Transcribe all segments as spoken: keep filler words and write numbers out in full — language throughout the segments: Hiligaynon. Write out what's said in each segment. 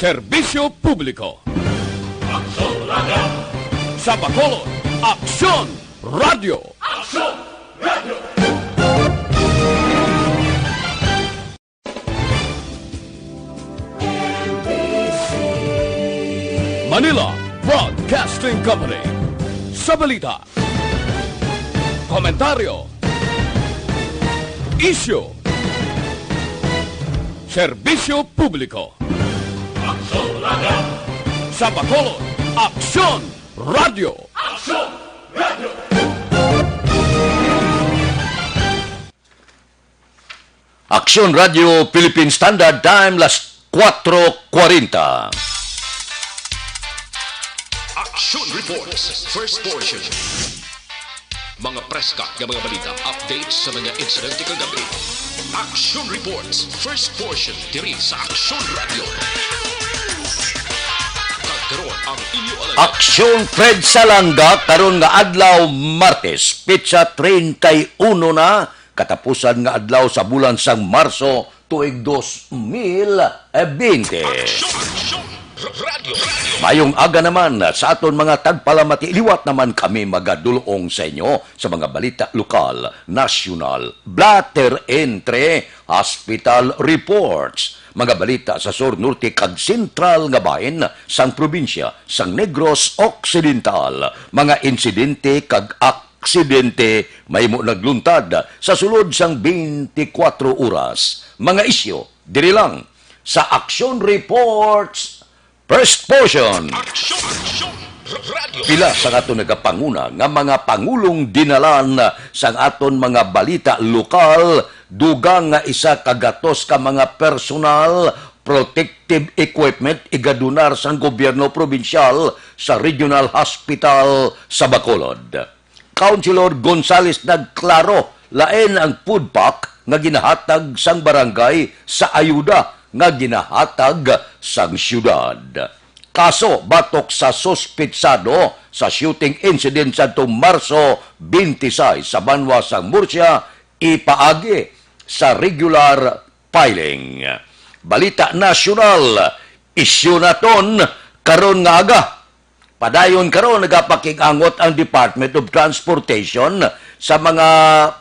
Serbisyo publiko. Aksyon Radio. Sa Bacolod, Aksyon Radio. Aksyon Radio. Manila Broadcasting Company. Sa balita, komentaryo, isyu, serbisyo publiko. Aksyon Radio. Sa Bacolod, Aksyon Radio. Aksyon Radio. Aksyon Radio Philippine Standard Time, las kuwatro kwarenta. Action Reports, first portion. Mga preska nga mga balita, updates sa mga insidente kagabi. Action Reports, first portion, diri sa Action Radio. Kag karon ang inyo alam. Aksyon Fred Salanga karon nga adlaw, Martes, petsa treinta y uno na, katapusan nga adlaw sa bulan sang Marso, tuig dos mil bente. Aksyon! Aksyon! Radyo! Radyo! Mayong aga naman sa aton mga tagpalamati. Liwat naman kami magadulong sa inyo sa mga balita lokal, nasyonal, blotter entry, hospital reports, mga balita sa sur, norte, kag sentral nga bahin sang probinsya sang Negros Occidental, mga insidente kag aksidente mahimo nagluntad sa sulod sang twenty-four oras. Mga isyu diri lang sa Action Reports, first portion. Action! Action! Radyo! Pila sa aton nagapanguna nga mga pangulong dinalan sang aton mga balita lokal, dugang nga isa ka gatos ka mga personal protective equipment igadonar sang gobyerno probinsyal sa Regional Hospital sa Bacolod. Councilor Gonzales nagklaro, lain ang food pack nga ginahatag sang barangay sa ayuda nga ginahatag sang siyudad. Kaso batok sa suspitsado sa shooting incident sadtong Marso twenty-six sa banwa sang Murcia, ipaagi sa regular filing. Balita nasyonal, isyu naton karon nga aga. Padayon karon, nagapakig-angot ang Department of Transportation sa mga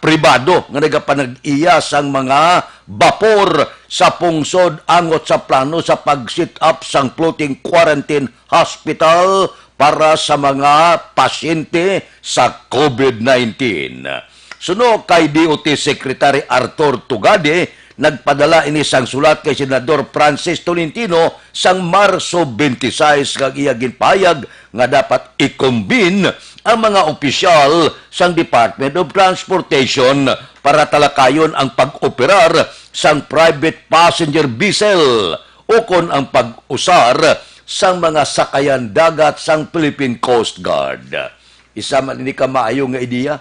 pribado nga nagapanag-iya sang mga bapor sa pungsod angot sa plano sa pag-set up sang floating quarantine hospital para sa mga pasyente sa covid nineteen. Suno kay D O T Secretary Arthur Tugade, nagpadala ini sang sulat kay Senador Francis Tolentino sang Marso twenty-six, kag iya ginpahayag nga dapat i-convene ang mga opisyal sang Department of Transportation para talakayon ang pag-operar sang private passenger vessel ukon ang pag-usar sang mga sakayan dagat sang Philippine Coast Guard. Isa man ini ka maayo nga ideya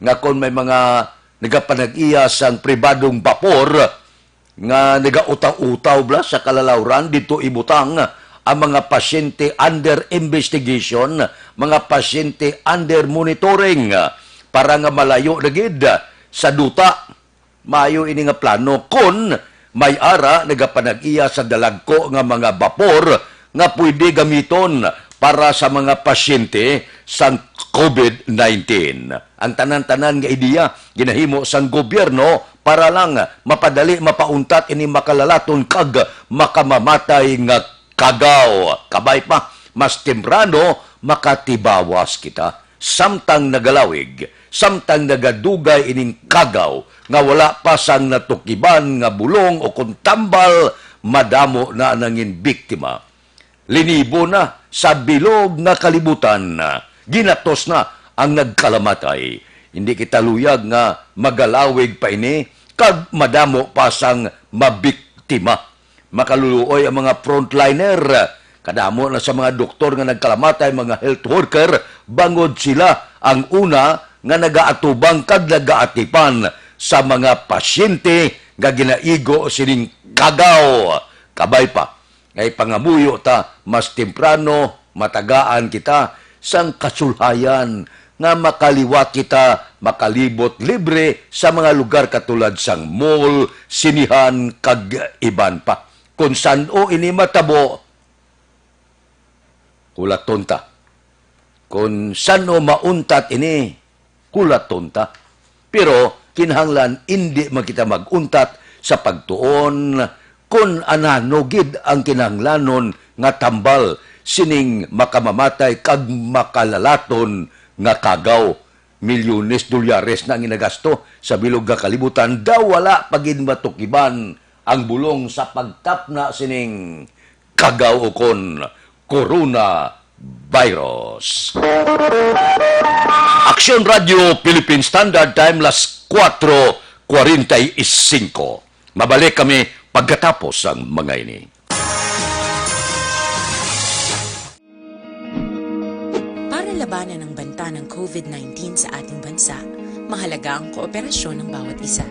nga kon may mga nagapanag-iya sang pribadong bapor nga nagautaw-utaw bala sa kalalawran, didto ibutang ang mga pasyente under investigation, mga pasyente under monitoring, para nga malayo na gid sa duta. Maayo ini nga plano kon may ara nagapanag-iya sa dalagko nga mga bapor nga pwede gamiton para sa mga pasyente sang covid nineteen. Ang tanan-tanan nga ideya ginahimo sang gobyerno para lang mapadali, mapauntat ini makalalaton kag makamamatay nga kagaw. Kabay pa, mas temprano makatibawas kita. Samtang nagalawig, samtang nagadugay ining kagaw nga wala pa sang natukiban nga bulong o kon tambal, madamo na nangin biktima. Linibo na sa bilog nga kalibutan, ginatos na ang nagkalamatay. Hindi kita luyag nga magalawig pa ini kag madamo pa sang mabiktima. Makaluluoy ang mga frontliner. Kadamo na sa mga doktor nga nagkalamatay, mga health worker, bangod sila ang una nga nagaatubang kag nagaatipan sa mga pasyente nga ginaigo sining kagaw. Kabay pa, nga ipangamuyo ta mas temprano, matagaan kita sang kasulhayan nga makaliwat kita, makalibot libre sa mga lugar katulad sang mall, sinihan, kag iban pa. Kon san-o ini matabo, hulaton ta. Kon san-o mauntat ini, hulaton ta. Pero kinahanglan indi man kita mag-untat sa pagtuon kon anano gid ang kinahanglanon nga tambal sining makamamatay kag makalalaton nga kagaw. Milyones dolyares na ang ginagasto sa bilog nga kalibutan, daw wala pa gid matukiban ang bulong sa pagtapna sining kagaw ukon coronavirus. Aksyon Radio Philippine Standard Time, las kuwatro kwarenta y singko. Mabalik kami pagkatapos sang mga ini. Para labanan ang banta ng covid nineteen sa ating bansa, mahalaga ang kooperasyon ng bawat isa.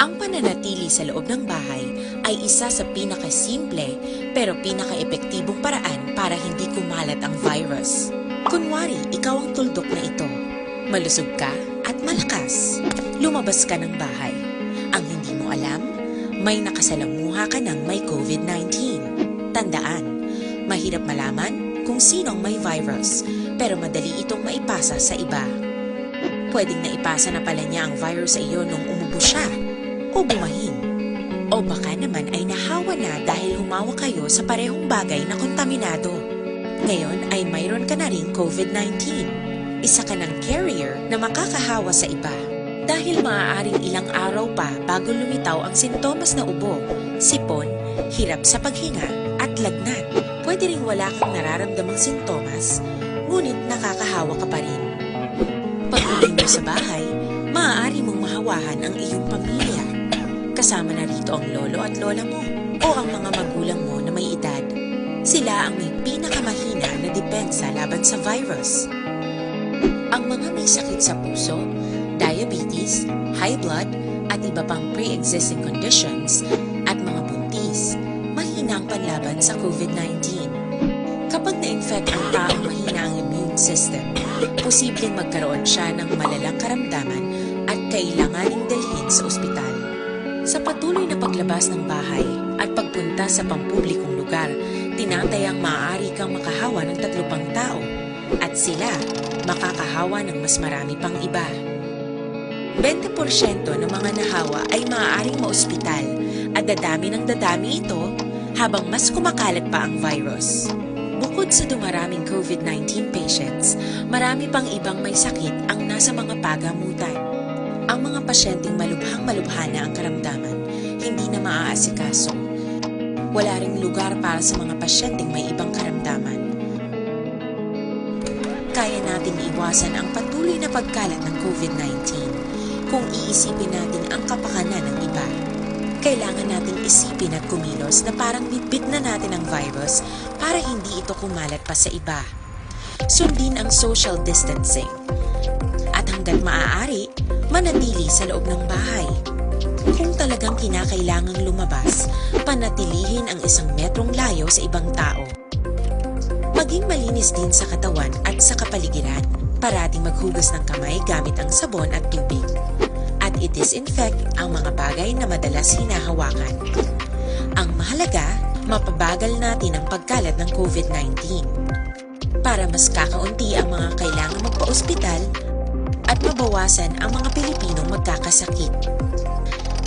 Ang pananatili sa loob ng bahay ay isa sa pinakasimple pero pinakaepektibong paraan para hindi kumalat ang virus. Kunwari, ikaw ang tuldok na ito. Malusog ka at malakas. Lumabas ka ng bahay. Ang hindi mo alam, may nakasalamuha ka ng may covid nineteen. Tandaan, mahirap malaman kung sino ang may virus, pero madali itong maipasa sa iba. Pwedeng naipasa na pala niya ang virus sa iyo nung umubo siya o bumahin. O baka naman ay nahawa na dahil humawa kayo sa parehong bagay na kontaminado. Ngayon ay mayroon ka na ring covid nineteen. Isa ka ng carrier na makakahawa sa iba. Dahil maaaring ilang araw pa bago lumitaw ang sintomas na ubo, sipon, hirap sa paghinga, at lagnat. Pwede ring wala kang nararamdamang sintomas, ngunit nakakahawa ka pa rin. Pag-uwi mo sa bahay, maaari mong mahawahan ang iyong pamilya. Kasama na rito ang lolo at lola mo o ang mga magulang mo na may edad. Sila ang may pinakamahina na depensa laban sa virus. Ang mga may sakit sa puso, diabetes, high blood, at iba pang pre-existing conditions, at mga buntis, mahina ang panlaban sa covid nineteen. Kapag na-infect ang taong mahina ang immune system, posibleng magkaroon siya ng malalang karamdaman at kailanganing dalhin sa ospital. Sa patuloy na paglabas ng bahay at pagpunta sa pampublikong lugar, tinatayang maaari kang makahawa ng tatlo pang tao at sila makakahawa ng mas marami pang iba. Bente porsyento ng mga nahawa ay maaaring maospital at dadami ng dadami ito habang mas kumakalat pa ang virus. Bukod sa dumaraming covid nineteen patients, marami pang ibang may sakit ang nasa mga pagamutan. Ang mga pasyenteng malubhang-malubha na ang karamdaman, hindi na maaasikaso. Wala ring lugar para sa mga pasyenteng may ibang karamdaman. Kaya nating iwasan ang patuloy na pagkalat ng covid nineteen kung iisipin natin ang kapakanan ng iba. Kailangan nating isipin at kumilos na parang bitbit na natin ang virus para hindi ito kumalat pa sa iba. Sundin ang social distancing. At hanggat maaari, manatili sa loob ng bahay. Kung talagang kinakailangang lumabas, panatilihin ang isang metrong layo sa ibang tao. Maging malinis din sa katawan at sa kapaligiran. Parating maghugas ng kamay gamit ang sabon at tubig. At i-disinfect ang mga bagay na madalas hinahawakan. Ang mahalaga, mapabagal natin ang pagkalat ng covid nineteen. Para mas kakaunti ang mga kailangang magpa-ospital at mabawasan ang mga Pilipinong magkakasakit.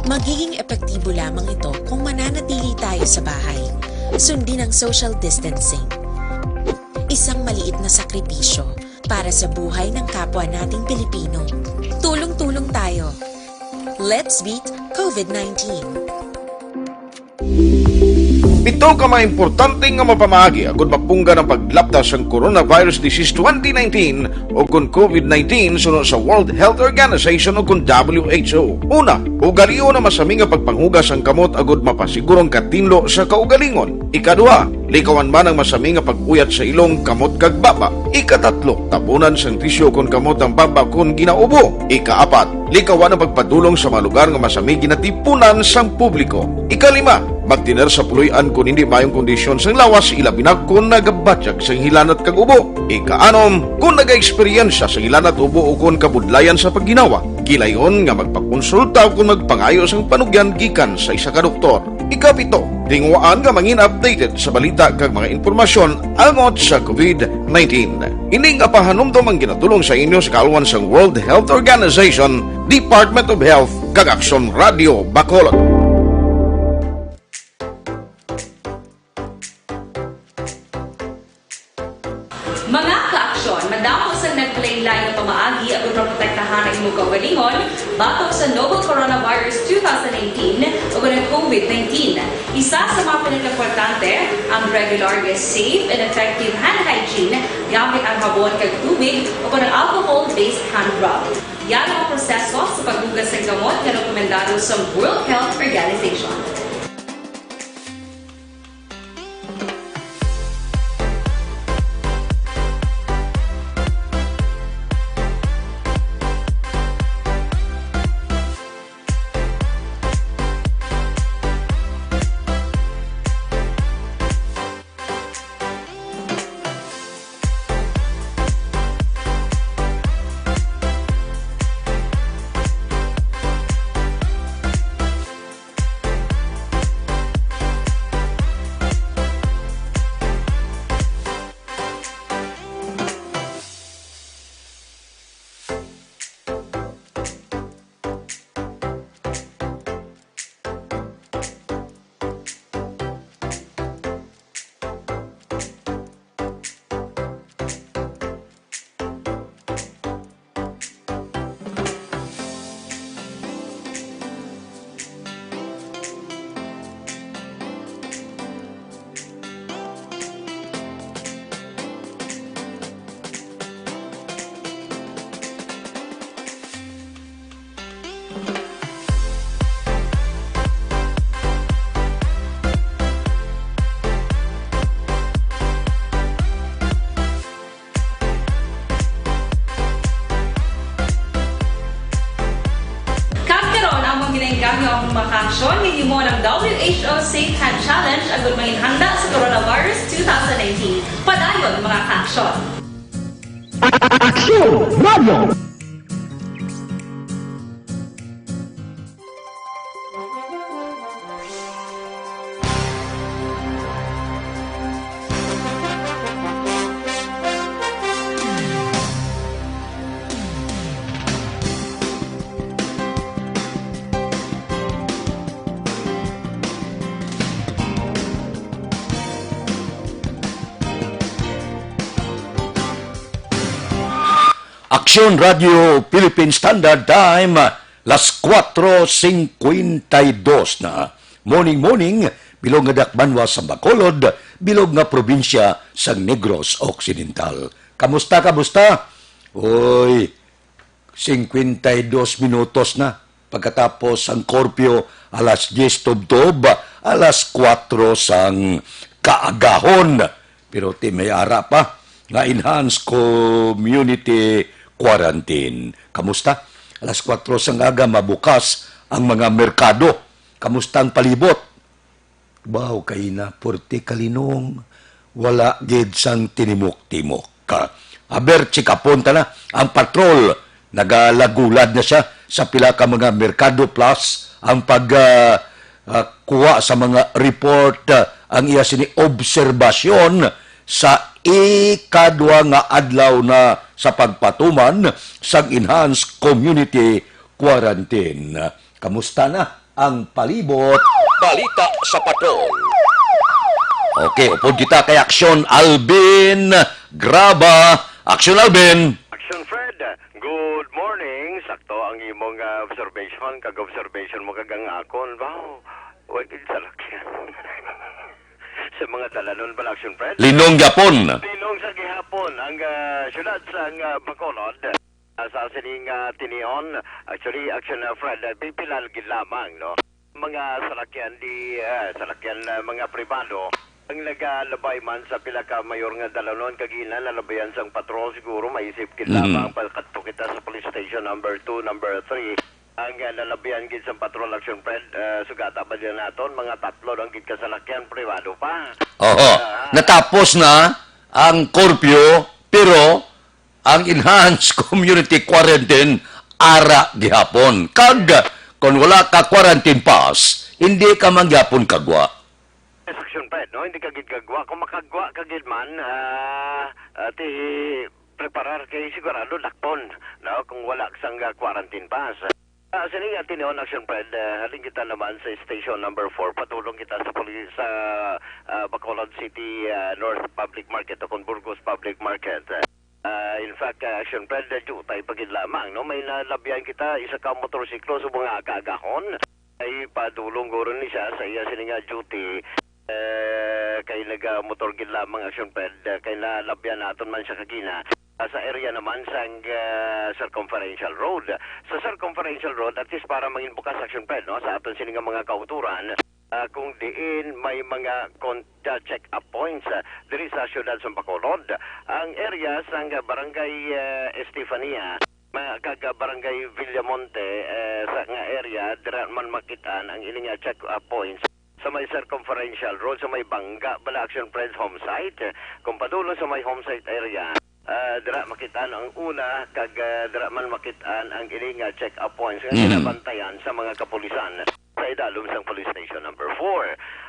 Magiging epektibo lamang ito kung mananatili tayo sa bahay. Sundin ang social distancing. Isang maliit na sakripisyo para sa buhay ng kapwa nating Pilipino. Tulong-tulong tayo. Let's beat covid nineteen. Pito ka mga importante nga mapamaagi agud mapunggan ang paglapta sang coronavirus disease twenty nineteen o kon covid nineteen suno sa World Health Organization o kon W H O. Una, ugalion ang masami nga pagpanghugas sang kamot agud mapasiguro ang katinlo sa kaugalingon. Ikaduha, likawan man ang masami nga pag-uyat sa ilong, kamot kag baba. Ikatatlo, tabunan sang tisyu kon kamot ang baba kon ginaubo. Ikaapat, likawan ang pagpadulong sa mga lugar nga masami ginatipunan sang publiko. Ikalima, magtener sa puloy-an kon hindi maayong kondisyon sang lawas, ilabi na kon nagabatyag sang hilanat kag ubo. Ikaanom, kon nagaeksperyensya sang hilanat, ubo, o kon kabudlayan sa pagginawa, gilayon nga magpakonsulta o kon magpangayo sang panugyan gikan sa isa ka doktor. Ikapito, tinguhaan nga mangin updated sa balita kag mga impormasyon angot sa COVID nineteen. Ini nga pahanumdom ang ginatulong sa inyo sa kaalwan sang World Health Organization, Department of Health, kag Aksyon Radio Bacolod. Mga ka-aksyon, madamo sang naglain-lain nga pamaagi agud maprotektahan ang imong kaugalingon batok sa novel coronavirus two thousand nineteen ug ang COVID nineteen. Isa sa mga pinakaimportante, ang regular nga safe and effective hand hygiene gamit ang habon kag tubig o kon ang alcohol-based hand rub. Yan ang proseso sa paghugas sang gamot nga rekomendado sa World Health Organization. Kag karon, among ginainggangyo ang mga kaaksyon nga himo ng W H O Safe Hand Challenge agud manginhanda sa coronavirus two thousand nineteen. Padayon, mga kaaksyon. Aksyon Radio! Aksyon Radio Philippine Standard Time, las kuatro singkwenta y dos na. Morning, morning, bilog nga dakbanwa sa Bacolod, bilog nga probinsya sa Negros Occidental. Kamusta, kamusta? Oy, singkwenta y dos minutos na pagkatapos ang korpyo, alas diyes tubtob, alas kuwatro sang kaagahon. Pero ti may ara pa nga enhanced community quarantine. Kamusta? Alas kuwatro sang aga mabukas ang mga merkado. Kamusta ang palibot? Baw kay na, purti kalinong, wala gid sang tinimok-timok. Aber, check-upon ta na ang patrol. Nagalagulad na siya sa pila ka mga merkado, plus ang pag, ah, ah, kuha sa mga report, ah, ang iya sini obserbasyon sa ikadwa nga adlaw na sa pagpatuman sang enhanced community quarantine. Kamusta na ang palibot? Balita sa Patrol. Okay, upod kita kay Aksyon Alvin Graba. Aksyon Alvin. Action Fred, good morning. Sakto ang imong, ah, observation, kag observation mo kag ang akon. Wow, wa gid salakyan. Sa mga dalanon bala, Action Fred? Linong gyapon. Linong sa gihapon ang, ah, syudad sang, ah, Bacolod. Ah, sa sining, ah, tinion, actually, Action, ah, Fred, ah, pipila gid lamang, no? Mga salakyan di, ah, salakyan, ah, mga pribado ang nagalabay man sa pila ka mayor nga dalanon, kag ina nalabayan sang patrol, siguro maisip gid Mhm. lamang pagkadto kita sa police station number two, number three. Ang, ah, nalabayan gid sang patrol, Action Fred, ah, sugata ba din naton mga tatlo lang gid ka salakyan pribado pa? Oho. Ah. Natapos na ang curfew, pero ang enhanced community quarantine ara gihapon. Kag kon wala ka quarantine pass, Hindi ka man gyapon kagwa. Yes, Action Fred, no? Hindi ka gid kagwa. Kung makagwa ka gid man, ah, ah, ti preparar kay sigurado dakpon, no? Kung wala ka sang, ah, quarantine pass. Ah, sini nga tinuon, Action Fred, ah, halin kita naman sa station number four, padulong kita sa puli-, sa, ah, Bacolod City, ah, North Public Market o kung Burgos Public Market. Ah, in fact, ah, Action Fred, ah, jutay pa gid lamang, no? May nalabyan kita, isa ka motorsiklo sa mga kaagahon. Ay padulong guro ni siya sa iya sini nga duty, eh, kay nagamotor gid lamang, Action Fred, eh, kay nalabyan naton man siya kagina, ah, sa area naman sang, ah, Circumferential Road. Sa Circumferential Road, at least para mangin bukas, Action Fred, no, sa aton sini nga mga kauturan, ah, kung diin may mga con-, ah, check-up points, ah, diri sa siyudad sa Bacolod. Ang area sang Barangay, ah, Estefania, ma-, kag, ah, Barangay Villamonte, eh, sa nga area, dira man makit-an ang ini nga check-up points sa may Circumferential Road, sa may Bangga bala, Action Fred, home site. Kung padulong sa may home site area, ah, dira makit-an ang una, kag, ah, dira man makit-an ang ini nga check-up points nga Mhm. ginabantayan sa mga kapulisan sa idalom sang Police Station number four.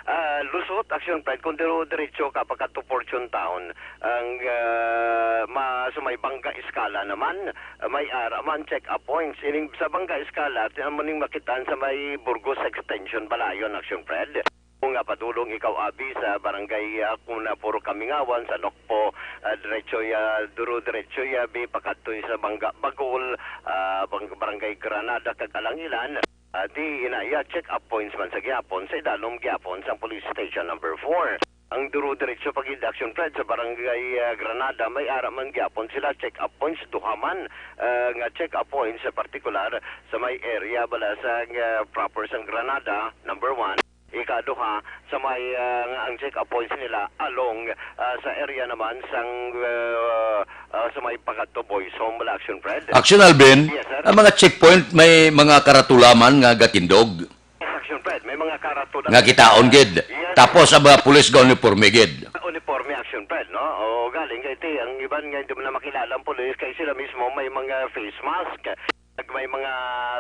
Ah, lusot, Action Fred, kung diro diretso ka pakadto Fortune Town, ang, ah, ma-, sa may Bangga Escala naman, ah, may ara man check-up points. Ining sa Bangga Escala, ti-, amo ning makitaan sa may Burgos Extension, Balayon, Action Fred. Kung nga padulong ikaw abi sa barangay, ah, kung na puro Kamingawan, sa Nokpo, ah, diretso ya, duro diretso ya, bi, pakadto sa Bangga Bagol, ah, bang-, barangay Granada, kag Alangilan. Ah, di ina iya check-up points man sa gihapon, sa idalom gihapon sang Police Station number four. Ang duro diretso pa gid, Action Fred, sa Barangay, ah, Granada, may ara man gihapon sila check-up points, duha man, ah, nga check-up points, sa partikular sa may area bala sa, ah, proper sang Granada, number one. Ikaduha, sa may, ah, nga ang check-up points nila along, ah, sa area naman sang, ah, ah, sa may pakadto Boys Home, bala, Action Fred. Action Alvin, Yes, sir. Ang mga checkpoint may mga karatula man nga gatindog. Yes, Action Fred, may mga karatula. Nga kitaon gid. Yes. Tapos ang mga pulis ga uniforme gid. Uniforme, Action Fred, no? O, galing kay ti, ang iban nga hindi mo na makilala ang pulis kay sila mismo may mga face mask. Kag may mga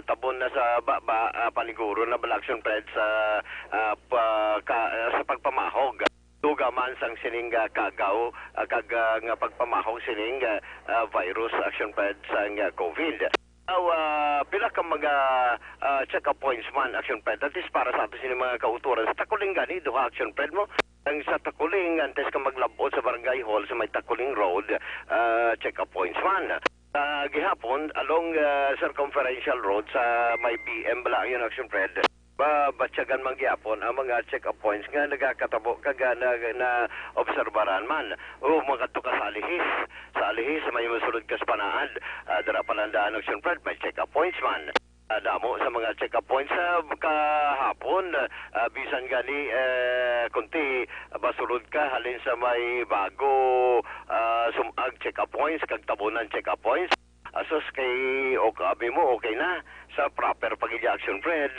tabon na sa ba, ba, ah, paniguro na bala, Action Fred, sa, ah, pa, ka, ah, sa pagpamahog. Duga man sang sining, ah, kagaw, ah, kag, ah, nga pagpamahog sining, ah, ah, virus, Action Fred, sang, ah, COVID. Aw, ah, pila ka mga, ah, check-up points man, Action Fred, at least para sa ato sini mga kauturan. Sa Takuling gani, duha, Action Fred, mo. Ang sa Takuling, antes ka maglabot sa Barangay Hall sa may Takuling Road, ah, check-up points man. Sa gihapon, along, ah, Circumferential Road sa may B M bala, yun, Action Fred. Ba, batyagan man gihapon ang mga check-up points nga nagakatabo kag, ah, na, na obserbaran man. O, makadto ka sa Alihis. Sa Alihis, may masulod ka sa Panaad. Ah, dira palandaan, Action Fred, may check-up points man. Ah, damo sa mga check-up points sa kahapon. Ah, bisan gani, eh, kunti, basulod ka halin sa may bago, ah, sumag check-up points, kag tabunan check-up points. Asus kay, o, abi mo, okay na. Sa proper pa gid, Action Fred.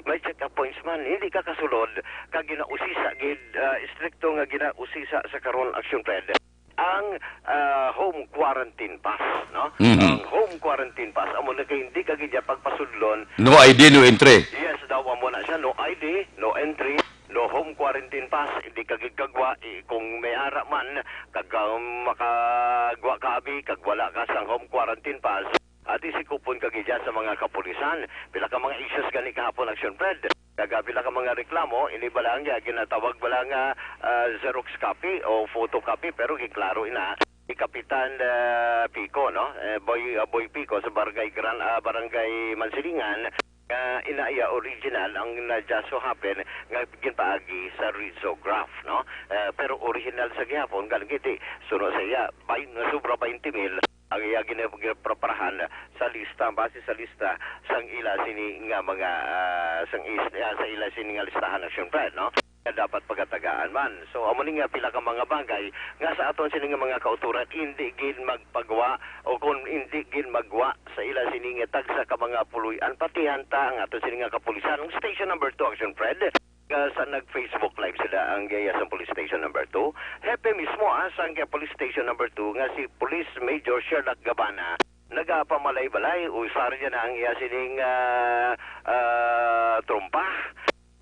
May check-up points man, hindi ka kasulod, kag ginausisa gid, ah, estrikto nga ginausisa sa karon, Action Fred. Ang, ah, home quarantine pass, no? Mhm. Ang home quarantine pass, amo na kay hindi ka gid niya pagpasudlon. No I D, no entry. Yes, daw amo na siya, no I D, no entry, no home quarantine pass, hindi ka gid kagwa, eh, kung may ara man, kag, um, makagwa ka abi, kag wala ka sang home quarantine pass, ati sikupon ka gid sa mga kapulisan. Pila ka mga issues gani kahapon, Action Fred. Kag, ah, pila ka mga reklamo, ini bala nga ginatawag bala nga, ah, xerox copy o photocopy, pero giklaro ina ni Kapitan, ah, Pico, no? Eh, Boy, ah, Boy Pico sa Barangay Gran-, ah, Barangay Mansilingan, nga ina iya original ang na just so happen nga ginpaagi sa risograph, no? Eh, pero original sa gihapon, galing iti, suno sa iya, bay-, sobra twenty mil ang iya gina-, ginapreparahan sa lista, base sa lista sang ila sini nga mga, ah, sang is-, ah, sa ila sini nga listahan, Action Fred, no? Nga dapat pagatagaan man. So, amo ni nga pila ka mga bagay nga sa aton sini nga mga kauturan, hindi gid magpagwa o kung hindi gid magwa sa ila sini nga tagsa ka mga puloy-an, patihan ta ang aton sini nga kapulisan. Ang station number two, Action Fred, nga sa nag-Facebook Live sila ang gaya sa Police Station number two. Hepe mismo, ah, sang Police Station number two nga si Police Major Sherlock Gabana nagapamalay-balay, usar niya na ang iya sining, ah, ah, trompa.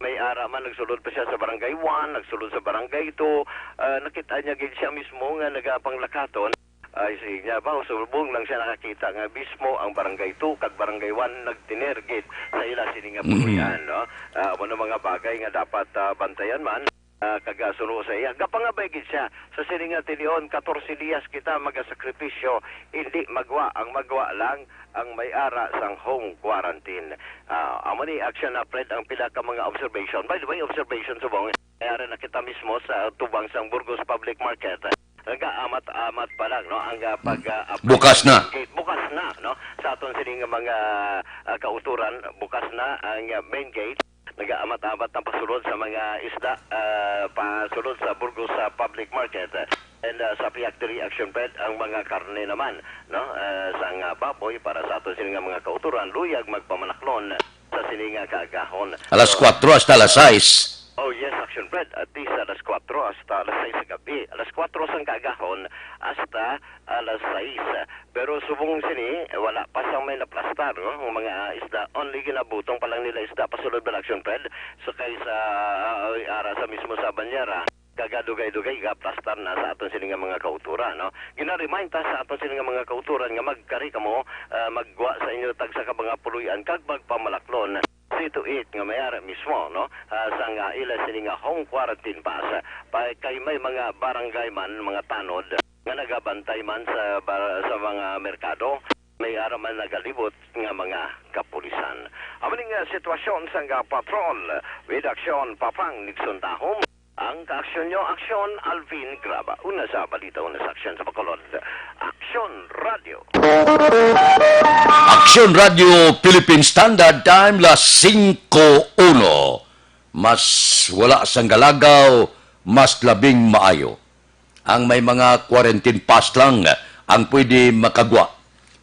May ara man, nagsulod pa siya sa Barangay One, nagsulod sa Barangay Two. Ah, nakita niya gid siya mismo nga nagapanglakaton. Ay, sige niya ba, subong lang siya nakakita nga mismo ang Barangay Two kag Barangay One nagtiner gid sa ila sini nga Mhm. puloy-an, no? Ah, amo na mga bagay nga dapat, ah, bantayan man, ah, kag, ah, suno sa iya. Gapangabay gid siya sa sini nga tinion, "Katorse diyas kita magasakripisyo, hindi magwa, ang magwa lang ang may ara sang home quarantine." Ah, amo ni, Action, ah, Fred, ang pila ka mga observation. By the way, observation subong, may ara na kita mismo sa tubang sang Burgos Public Market. Nagaamat-amat pa lang, no, ang, ah, pag, ah, Bukas na. Gate. Bukas na, no? Sa aton sini nga mga, ah, kauturan, bukas na ang, ah, main gate. Nagaamat-amat na pasulod sa mga isda, ah, pasulod sa Burgos, sa public market, eh, and, ah, sa factory, Action Fred, ang mga karne naman, no, ah, sang, ah, baboy para sa aton sini nga mga kauturan, luyag magpamalaklon sa sini nga kaagahon. Alas So, kwatro hasta alas sais. Oh, yes, Action Fred. At least alas kwatro hasta alas sais sa gabi. Alas kwatro sang kaagahon hasta alas sais. Pero subong sini, wala pa sang may naplastar, no? Ang mga isda, only ginabutong pa lang nila isda pasulod man, Action Fred. So, kay sa, ah, ara sa mismo sa banyera, kagadugay-dugay, gaplastar na sa aton sini nga mga kauturan, no? Ginaremind ta sa aton sini nga mga kauturan nga magkari kamo, ah, maggwa sa inyo tagsa ka mga puloy-an kag magpamalaklon. See to it nga may ara mismo, no? Ah, sang, ah, ila sini nga home quarantine pass. Pa, kay may mga barangay man, mga tanod, nga nagabantay man sa bar-, sa mga merkado, may ara man nagalibot nga mga kapulisan. Amo ni nga sitwasyon sang, ah, patrol with Action Papang Nixon Dahom. Ang kaaksyon nyo, Aksyon Alvin Graba. Una sa balita, una sa aksyon sa Bacolod. Aksyon Radio. Aksyon Radio Philippine Standard Time, las singko uno. Mas wala sang galagaw, mas labing maayo. Ang may mga quarantine pass lang ang pwede makagwa.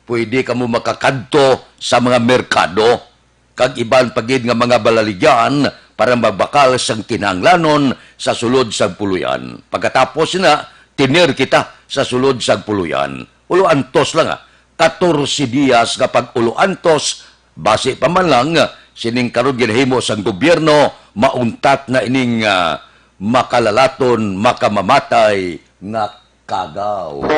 Pwede kamo makakadto sa mga merkado kag iban pa gid nga mga balaligyan para magbakal sang kinahanglanon sa sulod sang puloy-an. Pagkatapos na, tiner kita sa sulod sang puloy-an. Ulo-antos lang, ah. Katorse diyas nga pag-ulo-antos, basi pa man lang sining karon ginahimo sang gobyerno, mauntat na ining, ah, makalalaton, makamamatay nga kagaw.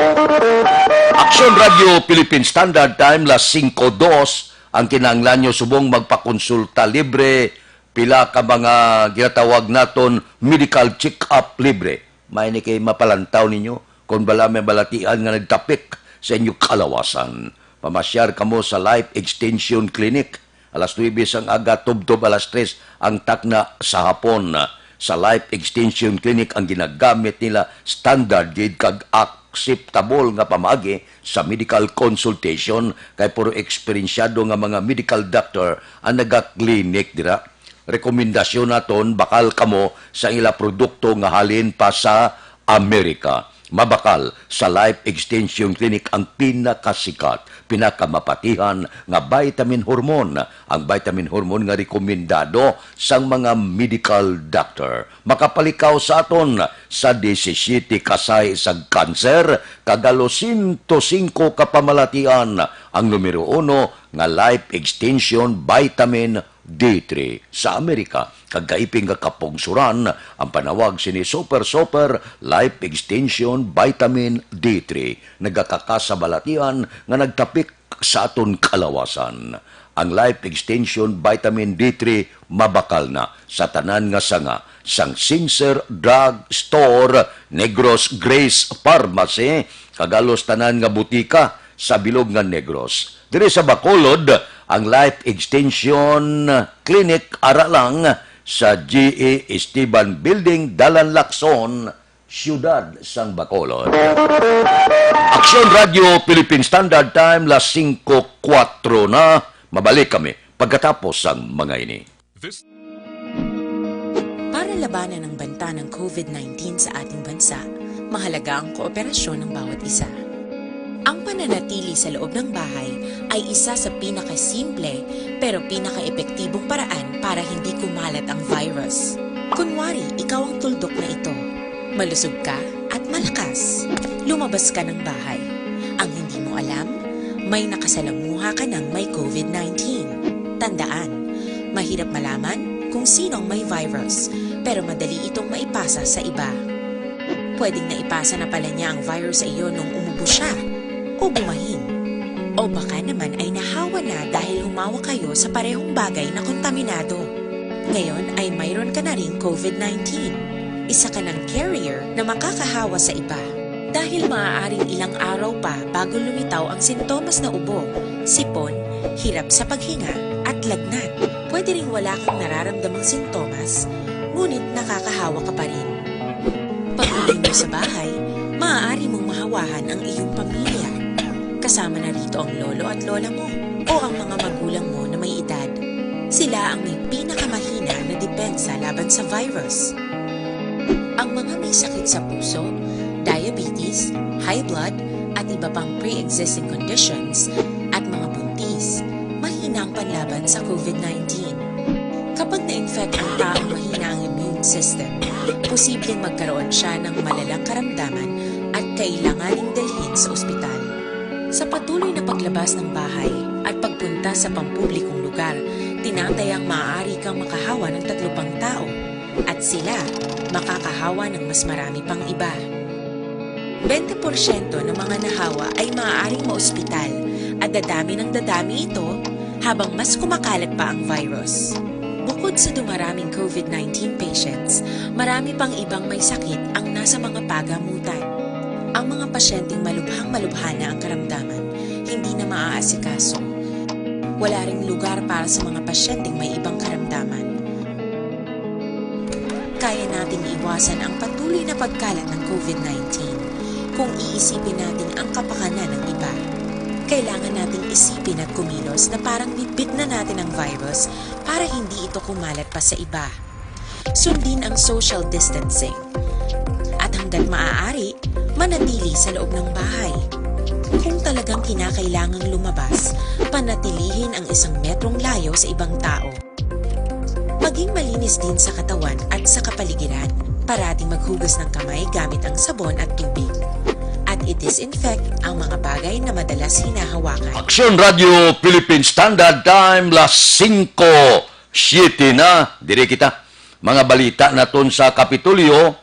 Aksyon Radio Philippine Standard Time, las singko dos, ang kinahanglan nyo subong magpakonsulta libre, pila ka mga ginatawag naton medical check-up libre. May ni kay mapalantaw ninyo kung bala may balatian nga nagtapik sa inyo kalawasan. Pamasyar kamo sa Life Extension Clinic. Alas nuebe sang aga, tubtob alas tres ang takna sa hapon. Sa Life Extension Clinic ang ginagamit nila, standard gid kag acceptable nga pamaagi sa medical consultation, kay puro eksperensyado nga mga medical doctor ang naga-clinic dira. Rekomendasyon naton, bakal kamo sa ila produkto nga halin pa sa Amerika. Mabakal sa Life Extension Clinic ang pinakasikat, pinakamapatihan nga vitamin hormone, ang vitamin hormone nga rekomendado sang mga medical doctor. Makapalikaw sa aton sa disisiyete ka sahi sang kanser kag halos sento singko ka pamalatian. Ang numero uno nga Life Extension Vitamin D three sa Amerika, kag kaiping nga kapungsoran ang panawag sini Super Super Life Extension Vitamin D three. Nagakaka sa balatian nga nagtapik sa aton kalawasan. Ang Life Extension Vitamin D three mabakal na sa tanan nga sanga sang Sincere Drug Store, Negros Grace Pharmacy, kag halos tanan nga butika sa bilog nga Negros. Diri sa Bacolod, ang Life Extension Clinic ara lang sa G E Esteban Building, Dalan Lacson, Siyudad sang Bacolod. Aksyon Radio Philippine Standard Time, las singko kuwatro na. Mabalik kami pagkatapos sang mga ini. This Para labanan ang banta ng COVID nineteen sa ating bansa, mahalaga ang kooperasyon ng bawat isa. Ang pananatili sa loob ng bahay ay isa sa pinakasimple pero pinakaepektibong paraan para hindi kumalat ang virus. Kunwari, ikaw ang tuldok na ito. Malusog ka at malakas. Lumabas ka ng bahay. Ang hindi mo alam, may nakasalamuha ka ng may COVID nineteen. Tandaan, mahirap malaman kung sino ang may virus, pero madali itong maipasa sa iba. Pwedeng naipasa na pala niya ang virus sa iyo nung umubo siya o bumahin. O baka naman ay nahawa na dahil humawak kayo sa parehong bagay na kontaminado. Ngayon ay mayroon ka na ring COVID nineteen. Isa ka ng carrier na makakahawa sa iba. Dahil maaaring ilang araw pa bago lumitaw ang sintomas na ubo, sipon, hirap sa paghinga, at lagnat. Pwede ring wala kang nararamdamang sintomas, ngunit nakakahawa ka pa rin. Pag-uwi mo sa bahay, maaari mong mahawahan ang iyong pamilya. Kasama na rito ang lolo at lola mo o ang mga magulang mo na may edad. Sila ang may pinakamahina na depensa laban sa virus. Ang mga may sakit sa puso, diabetes, high blood, at iba pang pre-existing conditions, at mga buntis, mahina ang panlaban sa COVID nineteen. Kapag na-infect ang taong mahina ang immune system, posibleng magkaroon siya ng malalang karamdaman at kailanganing dalhin sa ospital. Sa patuloy na paglabas ng bahay at pagpunta sa pampublikong lugar, tinatayang maaari kang makahawa ng tatlo pang tao, at sila makakahawa ng mas marami pang iba. Bente porsyento ng mga nahawa ay maaaring maospital, at dadami ng dadami ito habang mas kumakalat pa ang virus. Bukod sa dumaraming COVID nineteen patients, marami pang ibang may sakit ang nasa mga pagamutan. Ang mga pasyenteng malubhang-malubha na ang karamdaman, hindi na maaasikaso. Wala ring lugar para sa mga pasyenteng may ibang karamdaman. Kaya nating iwasan ang patuloy na pagkalat ng COVID nineteen kung iisipin natin ang kapakanan ng iba. Kailangan nating isipin at kumilos na parang bitbit na natin ang virus para hindi ito kumalat pa sa iba. Sundin ang social distancing. At hanggat maaari, manatili sa loob ng bahay. Kung talagang kinakailangang lumabas, panatilihin ang isang metrong layo sa ibang tao. Maging malinis din sa katawan at sa kapaligiran. Parating maghugas ng kamay gamit ang sabon at tubig. At i-disinfect ang mga bagay na madalas hinahawakan. Aksyon Radio Philippine Standard Time, las singko siyete na. Diri kita. Mga balita naton sa Kapitolyo,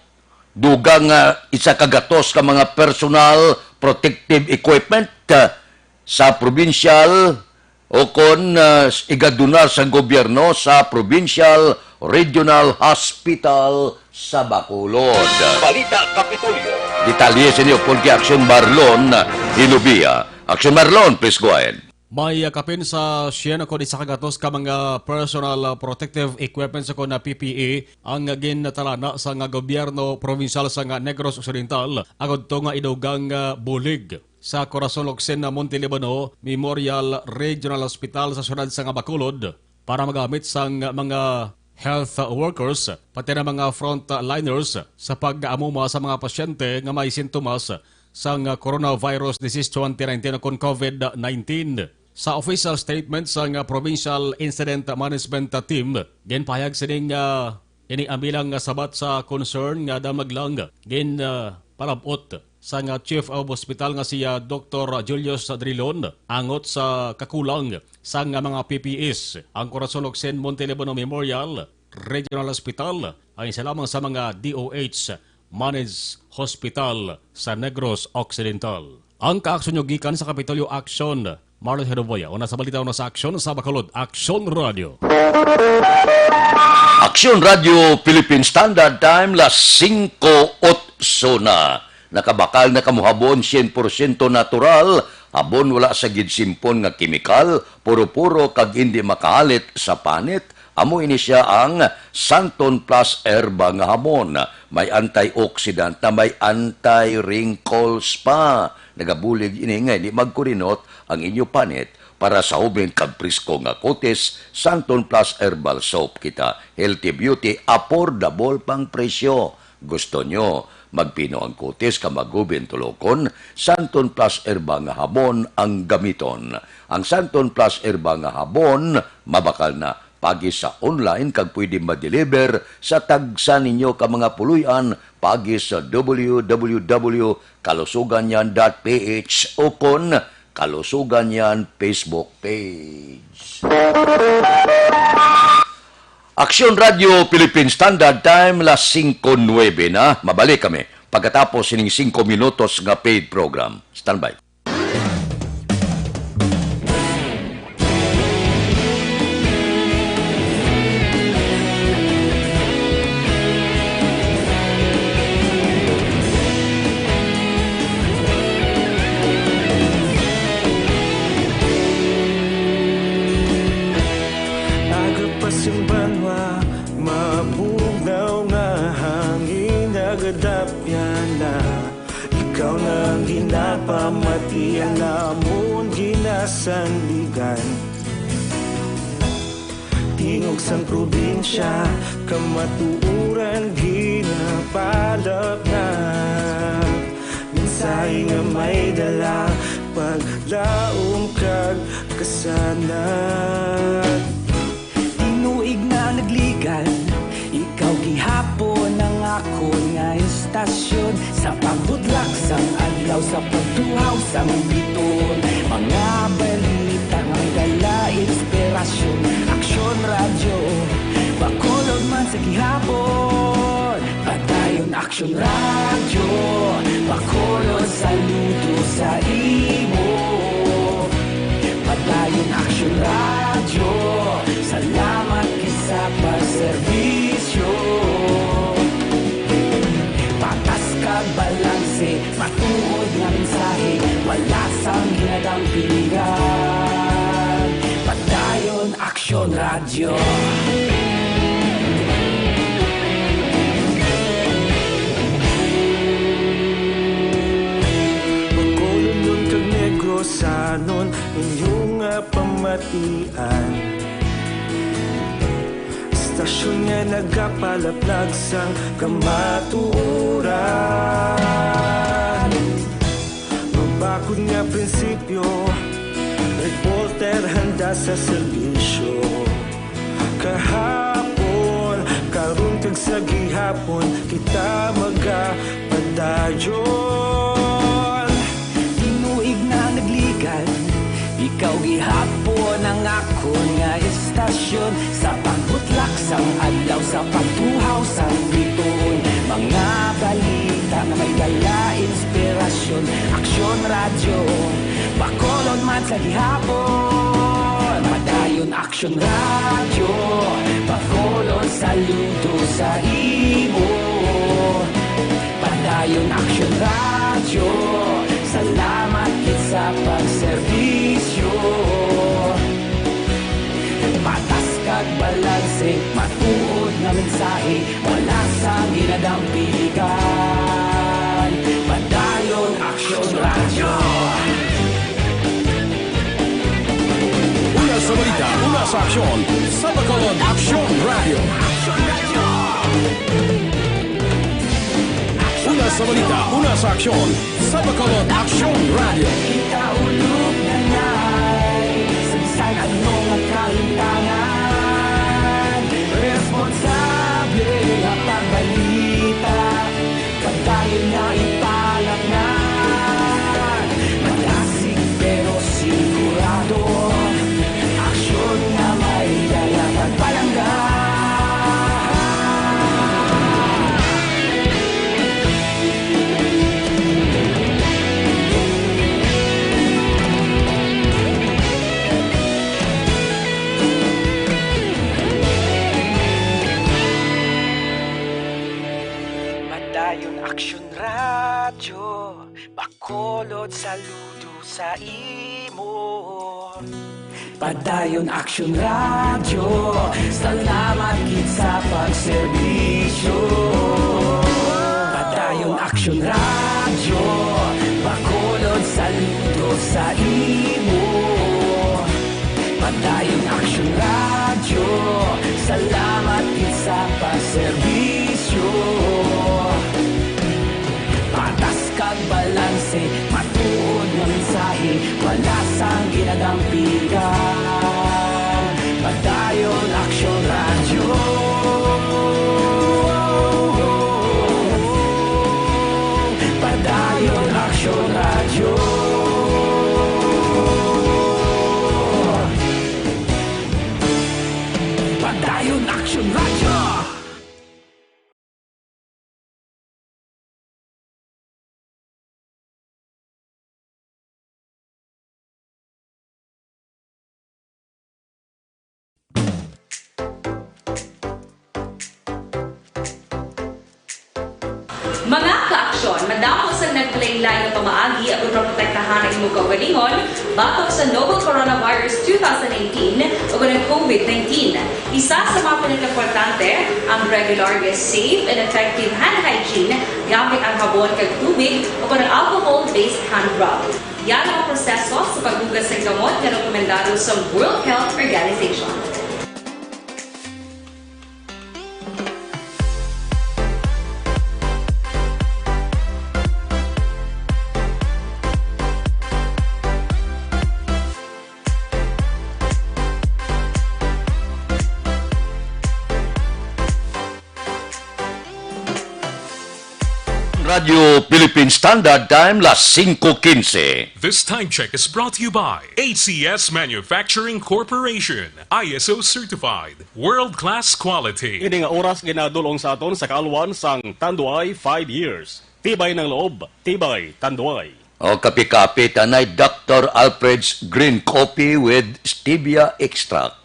dugang nga isa ka gatos ka mga personal protective equipment, ah, sa provincial o kon, ah, igadunar sang gobyerno sa Provincial Regional Hospital sa Bacolod. Balita Kapitolyo. Detalye sa inyo, Polky Action Marlon Hilubia. Action Marlon, please go ahead. May, ah, kapin sa syen kon isa ka gatos ka mga personal, ah, protective equipments o kon, ah, P P E ang gintalana sa nga gobyerno probinsyal sa nga Negros Occidental agud to nga idugang, ah, bulig sa Corazon Locsin Monte Libano Memorial Regional Hospital sa siyudad sa nga Bacolod para magamit sang mga health workers, pati na mga frontliners sa pag-amuma sa mga pasyente nga may sintomas sang coronavirus disease twenty nineteen o kon COVID nineteen. Sa official statement sang Provincial Incident Management Team, ginpahayag sining, ah, ini ang bilang nga sabat sa concern nga damag lang gin, ah, palab-ot sang Chief of Hospital nga si, ah, Doktor Julius Drilon angot sa kakulang sang mga P P Es. Ang Corazon Locsin Monte Libano Memorial Regional Hospital ang isa lamang sa mga D O H managed hospital sa Negros Occidental. Ang kaaksyon nyo gikan sa Kapitolyo Action. Marlon Hedoboya, una sa balita, una sa aksyon sa Bacolod, Aksyon Radio. Aksyon Radio Philippine Standard Time, las singko otso na. Nakabakal na kamo habon syen porsyento natural, habon wala sa ginsimpon nga kemikal, puro-puro kag indi makahalit sa panit. Amo ini sia ang Santon Plus Herba nga habon. May antioxidant na may anti-wrinkles pa. Nagabulig ini nga hindi magkurinot ang inyo panit. Para sa hubin kag presko nga kutis, Santon Plus Herbal Soap kita. Healthy beauty, affordable pang presyo. Gusto nyo magpino ang kutis ka magubin tulokon? Santon Plus Herba nga habon ang gamiton. Ang Santon Plus Herba nga habon mabakal na. Pagi sa online kag pwede ma-deliver sa tagsa ninyo ka mga puloy-an pagi sa W W W kalusugan yan dot P H o kon Kalusugan Yan Facebook page. Aksyon Radio Philippine Standard Time, las singko nuebe na. Mabalik kami pagkatapos sining singko minutos nga paid program. Standby. Aga pa sing banwa, mabugnaw nga hangin nagadapyan na. Ikaw na ang ginapamatian namon, ginasandigan. Tingog sang probinsya, kamatuoran ginapalapnag. Mensahe nga may dala, paglaom kag kasanag. Tinuig na nagligan, ikaw gihapon ang akon nga istasyon. Sa pagbudlak sang adlaw, sa pagtuhaw sang bituon, mga balita nga may dala inspirasyon. Aksyon Radyo, Bacolod man sa gihapon. Padayon Aksyon Radyo, Bacolod, saludo sa imo. Padayon Aksyon Radyo, salamat gid sa pagserbisyo. Patas kag balanse, matuod nga mensahe, wala sang ginadampigan. Padayon Aksyon Radyo. Bacolodnon kag Negrosanon, inyo nga pamatian. Istasyon nga nagapalaplag sang kamatuoran. Mabakod nga prinsipyo, reporter handa sa serbisyo. Kahapon, karon kag sa gihapon, kita magapadayon. Tinuig na nagligan, ikaw gihapon ang akon nga istasyon. Sa pagbutlak sang adlaw, sa pagtuhaw sang bituon, mga balita nga may dala inspirasyon. Aksyon Radyo, Bacolod man sa gihapon. Padayon Aksyon Radyo, Bacolod, saludo sa imo. Padayon Aksyon Radyo, salamat gid sa pagserbisyo. Patas kag balanse, matuod nga mensahe, wala sang ginadampigan. Padayon Aksyon Radyo. Una sa balita, una sa aksyon, sa Bacolod Aksyon Radyo. Una sa balita, una sa aksyon, sa Bacolod Aksyon Radyo. Kita ulog na nay, sa bisan ano nga kalimtangan, responsable nga pagbalita, kag dayon nga ipalapngan. Malasig pero sigurado, aksyon nga may dala kag palangga. Padayon Aksyon Radyo, Bacolod, saludo sa imo. Padayon Aksyon Radyo, salamat gid sa pagserbisyo. Padayon Aksyon Radyo, Bacolod, saludo sa imo. Padayon Aksyon Radyo, salamat gid sa pagserbisyo. Patas kag balanse, matuod nga mensahe, wala sang ginadampigan. Padayon Aksyon Radyo. Padayon Aksyon Radyo. Padayon Aksyon Damo sang naglain-lain nga pamaagi aron maprotektahan ang imong kaugalingon batok sa novel coronavirus two thousand nineteen ug ang COVID nineteen. Isa sa mga pinakaimportante ang regular nga safe and effective hand hygiene gamit ang habon kag tubig ug ang alcohol-based hand rub. Yan ang proseso sa paghugas sang kamot nga rekomendado sa World Health Organization. Radyo Philippine Standard Time, las singko quince. This time check is brought to you by A C S Manufacturing Corporation, I S O certified, world-class quality. Ini nga oras ginadul-ong sa aton sa kaalwan sang Tanduay five years. Tibay ng loob, tibay Tanduay. O, kape-kape, tanay Doctor Alfred's Green Coffee with Stevia Extract.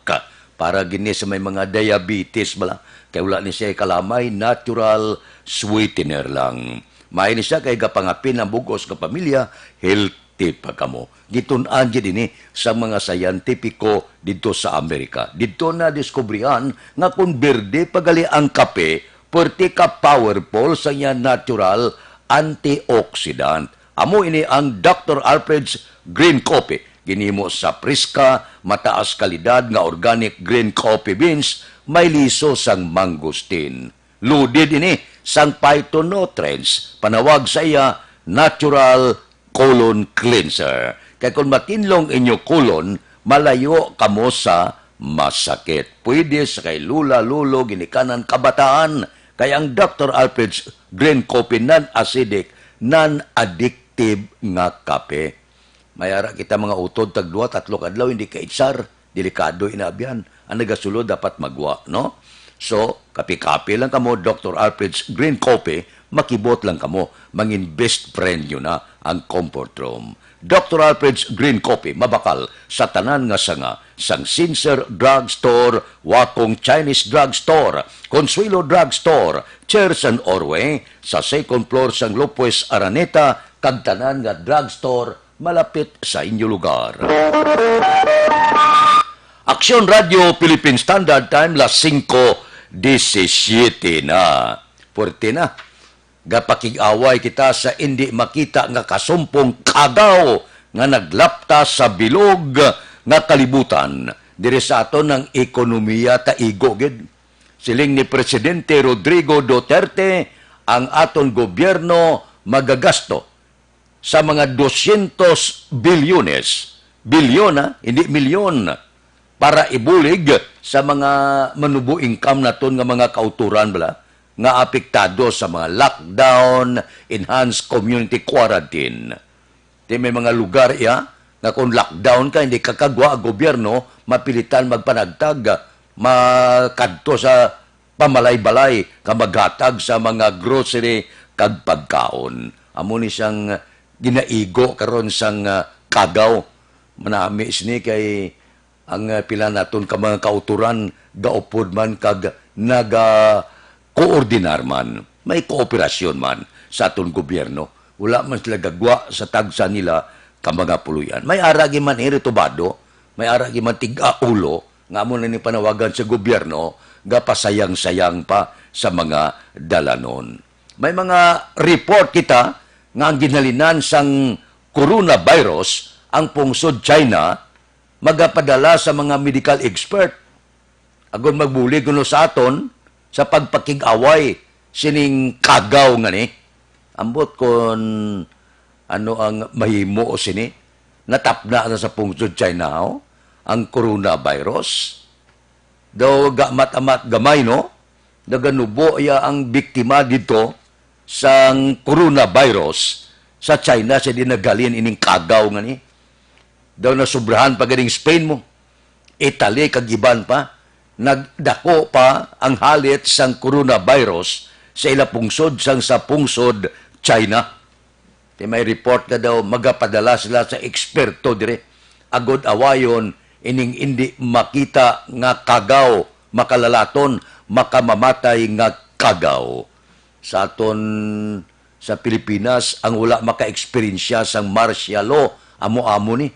Para gini sa may mga diabetes bala. Kay wala ni siya kalamay, natural sweetener lang. May ni siya kay gapangapin ang bugos nga pamilya, healthy pa kamo. Gitun-an gid ini sa mga siyentipiko didto sa Amerika. Didto na diskubrihan nga kung berde pa gali ang kape, perti ka powerful sa iya natural antioxidant. Amo ini ang Doctor Alfred's Green Coffee. Ginhimo sa priska, mataas kalidad nga organic green coffee beans, may liso sang mangosteen. Loaded ini sang phytonutrients, panawag sa iya natural colon cleanser. Kay kung matinlong inyo colon, malayo kamo sa masakit. Pwede sa kay lula, lolo, ginikanan, kabataan. Kay ang Doctor Alfred's Green Coffee non-acidic, non-addictive nga kape. May ara kita mga utod, tag duha, tatlo ka adlaw, hindi ka itsar. Delikado ina, abyan. Ang nagasulod dapat magwa, no? So, kape-kape lang kamo, Doctor Alfred's Green Coffee, makibot lang kamo, mangin best friend nyo na ang comfort room. Doctor Alfred's Green Coffee, mabakal sa tanan nga sanga, sang Sincere Drug Store, Wakong Chinese Drug Store, Consuelo Drug Store, Church and Orway, sa second floor sang Lopez Araneta, kag tanan nga drug store malapit sa inyo lugar. Aksyon Radyo Philippine Standard Time, las singko disisiete na. Puwerte na. Gapakig-away kita sa indi makita nga kasumpong kagaw nga naglapta sa bilog nga kalibutan. Diri sa aton ang ekonomiya ta igo gid. Siling ni Presidente Rodrigo Duterte, ang aton gobyerno magagasto sa mga dosyentos bilyones, bilyon, ha, hindi milyon, para ibulig sa mga manubo income naton nga mga kauturan bala nga apektado sa mga lockdown, enhanced community quarantine. Di may mga lugar iya nga kung lockdown ka, hindi ka kagwa ang gobyerno, mapilitan magpanagtag, makadto sa pamalay-balay nga maghatag sa mga grocery kag pagkaon. Amo ni siyang ginaigo karon sang, ah, kagaw. Manami sini kay ang, ah, pila naton ka mga kauturan gaupod man kag naga-koordinar man. May kooperasyon man sa aton gobyerno. Wala man sila gagwa sa tagsa nila ka mga puloy-an. May ara gid man iri tubado, may ara gid man tig-aulo, nga amo na ni panawagan sa gobyerno, gapasayang-sayang pa sa mga dalanon. May mga report kita nga ang ginhalinan sang coronavirus ang pungsod China magapadala sa mga medical expert agud magbulig kuno sa aton sa pagpakig-away sining kagaw nga ni. Ambot kon ano ang mahimo sini? Natapna na sa pungsod China, oh, ang coronavirus. Daw ga-amat-amat gamay, no? Naganubo iya ang biktima dito sang coronavirus sa China, sa di naghalin ining kagaw nga ni. Daw nasubrahan pa ganing Spain mo, Italy kag iban pa. Nagdako pa ang halit sang coronavirus sa ila pungsod sang sa pungsod China. Kay may report nga daw magapadala sila sa eksperto dire agud awayon ining indi makita nga kagaw, makalalaton, makamamatay nga kagaw. Sa aton sa Pilipinas ang wala maka-eksperyensya sang martial law. Amo-amo ni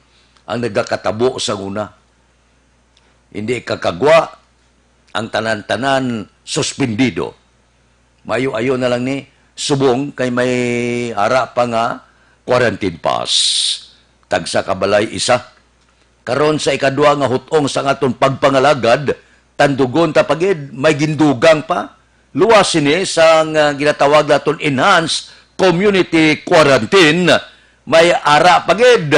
ang nagakatabo sa una. Hindi ikakagwa, ang tanan-tanan suspendido. Maayo-ayo na lang ni subong kay may ara pa nga quarantine pass. Tagsa ka balay isa. Karon sa ikadwa nga hut-ong sang aton pagpangalagad, tandugon ta pa gid, may gindugang pa. Luwas sini sang, ah, ginatawag naton enhanced community quarantine. May ara pa gid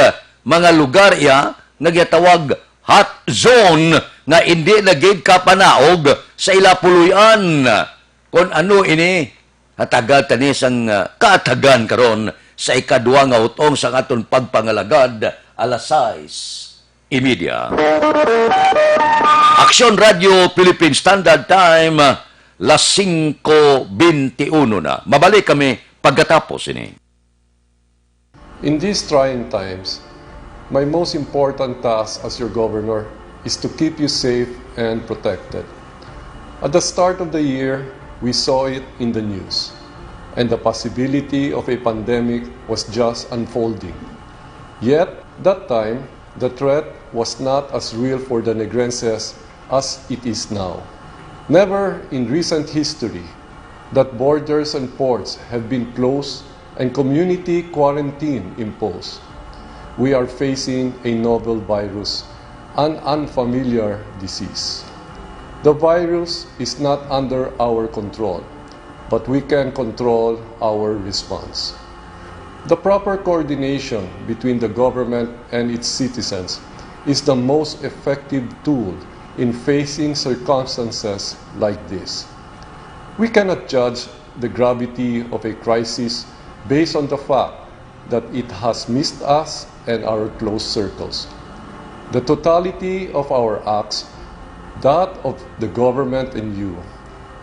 mga lugar iya nga ginatawag hot zone nga indi na gid kapanaog sa ila puloy-an. Kon ano ini, hatagan ta ni sang, ah, kaatagan karon sa ikadwa nga hut-ong sang aton pagpangalagad, alas sais y media. Aksyon Radio Philippine Standard Time, las singko benti uno na. Mabalik kami pagkatapos ini. In these trying times, my most important task as your governor is to keep you safe and protected. At the start of the year, we saw it in the news, and the possibility of a pandemic was just unfolding. Yet, that time, the threat was not as real for the Negrenses as it is now. Never in recent history that borders and ports have been closed and community quarantine imposed. We are facing a novel virus, an unfamiliar disease. The virus is not under our control, but we can control our response. The proper coordination between the government and its citizens is the most effective tool in facing circumstances like this. We cannot judge the gravity of a crisis based on the fact that it has missed us and our close circles. The totality of our acts, that of the government and you,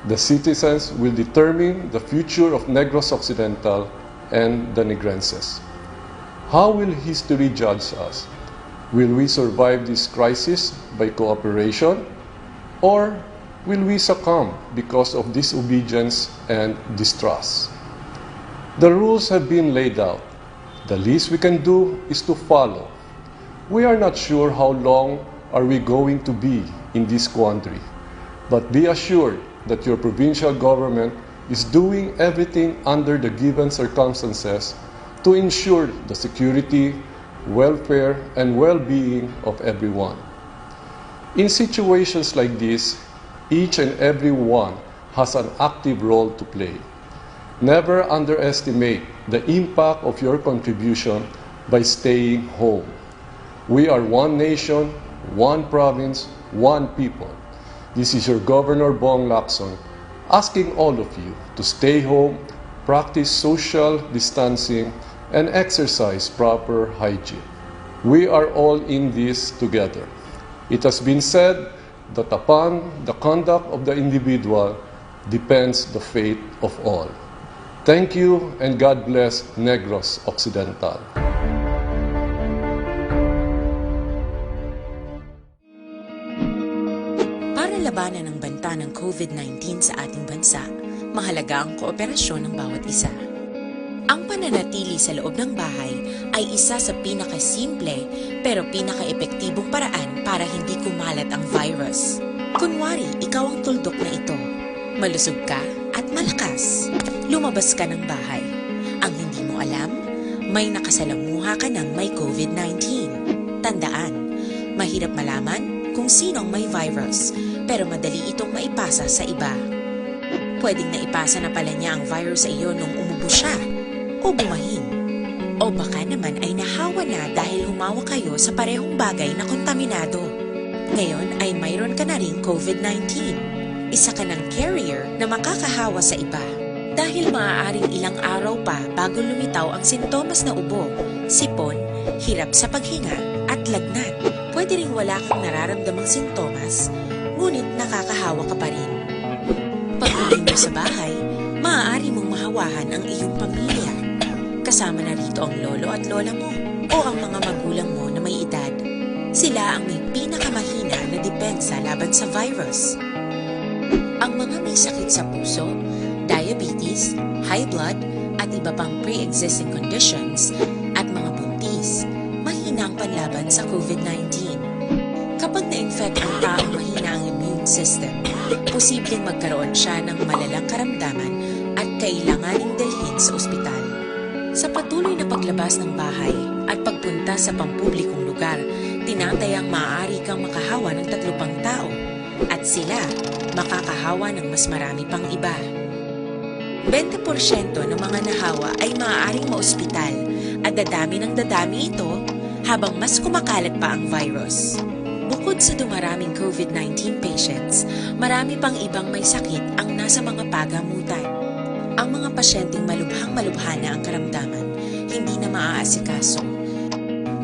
the citizens, will determine the future of Negros Occidental and the Negrenses. How will history judge us? Will we survive this crisis by cooperation, or will we succumb because of disobedience and distrust? The rules have been laid out. The least we can do is to follow. We are not sure how long are we going to be in this quandary, but be assured that your provincial government is doing everything under the given circumstances to ensure the security, welfare, and well-being of everyone. In situations like this, each and every one has an active role to play. Never underestimate the impact of your contribution by staying home. We are one nation, one province, one people. This is your Governor Bong Lacson asking all of you to stay home, practice social distancing, and exercise proper hygiene. We are all in this together. It has been said that upon the conduct of the individual depends the fate of all. Thank you and God bless Negros Occidental. Para labanan ang banta ng covid nineteen sa ating bansa, mahalaga ang kooperasyon ng bawat isa. Ang pananatili sa loob ng bahay ay isa sa pinakasimple pero pinakaepektibong paraan para hindi kumalat ang virus. Kunwari, ikaw ang tuldok na ito. Malusog ka at malakas. Lumabas ka ng bahay. Ang hindi mo alam, may nakasalamuha ka ng may covid nineteen. Tandaan, mahirap malaman kung sino ang may virus, pero madali itong maipasa sa iba. Pwedeng naipasa na pala niya ang virus sa iyo nung umubo siya o bumahin. O baka naman ay nahawa na dahil humawak kayo sa parehong bagay na kontaminado. Ngayon ay mayroon ka na ring covid nineteen. Isa ka ng carrier na makakahawa sa iba. Dahil maaaring ilang araw pa bago lumitaw ang sintomas na ubo, sipon, hirap sa paghinga, at lagnat. Pwede ring wala kang nararamdamang sintomas, ngunit nakakahawa ka pa rin. Pag-uwi mo sa bahay, maaari mong mahawahan ang iyong pamilya. Kasama na rito ang lolo at lola mo o ang mga magulang mo na may edad. Sila ang may pinakamahina na depensa laban sa virus. Ang mga may sakit sa puso, diabetes, high blood, at iba pang pre-existing conditions at mga buntis, mahina ang panlaban sa COVID nineteen. Kapag na-infect ang taong mahina ang immune system, posibleng magkaroon siya ng malalang karamdaman at kailanganing dalhin sa ospital. Sa patuloy na paglabas ng bahay at pagpunta sa pampublikong lugar, tinatayang maaari kang makahawa ng tatlo pang tao at sila makakahawa ng mas marami pang iba. Bente porsyento ng mga nahawa ay maaaring maospital at dadami ng dadami ito habang mas kumakalat pa ang virus. Bukod sa dumaraming COVID nineteen patients, marami pang ibang may sakit ang nasa mga pagamutan. Ang mga pasyenteng malubhang-malubha na ang karamdaman, hindi na maaasikaso.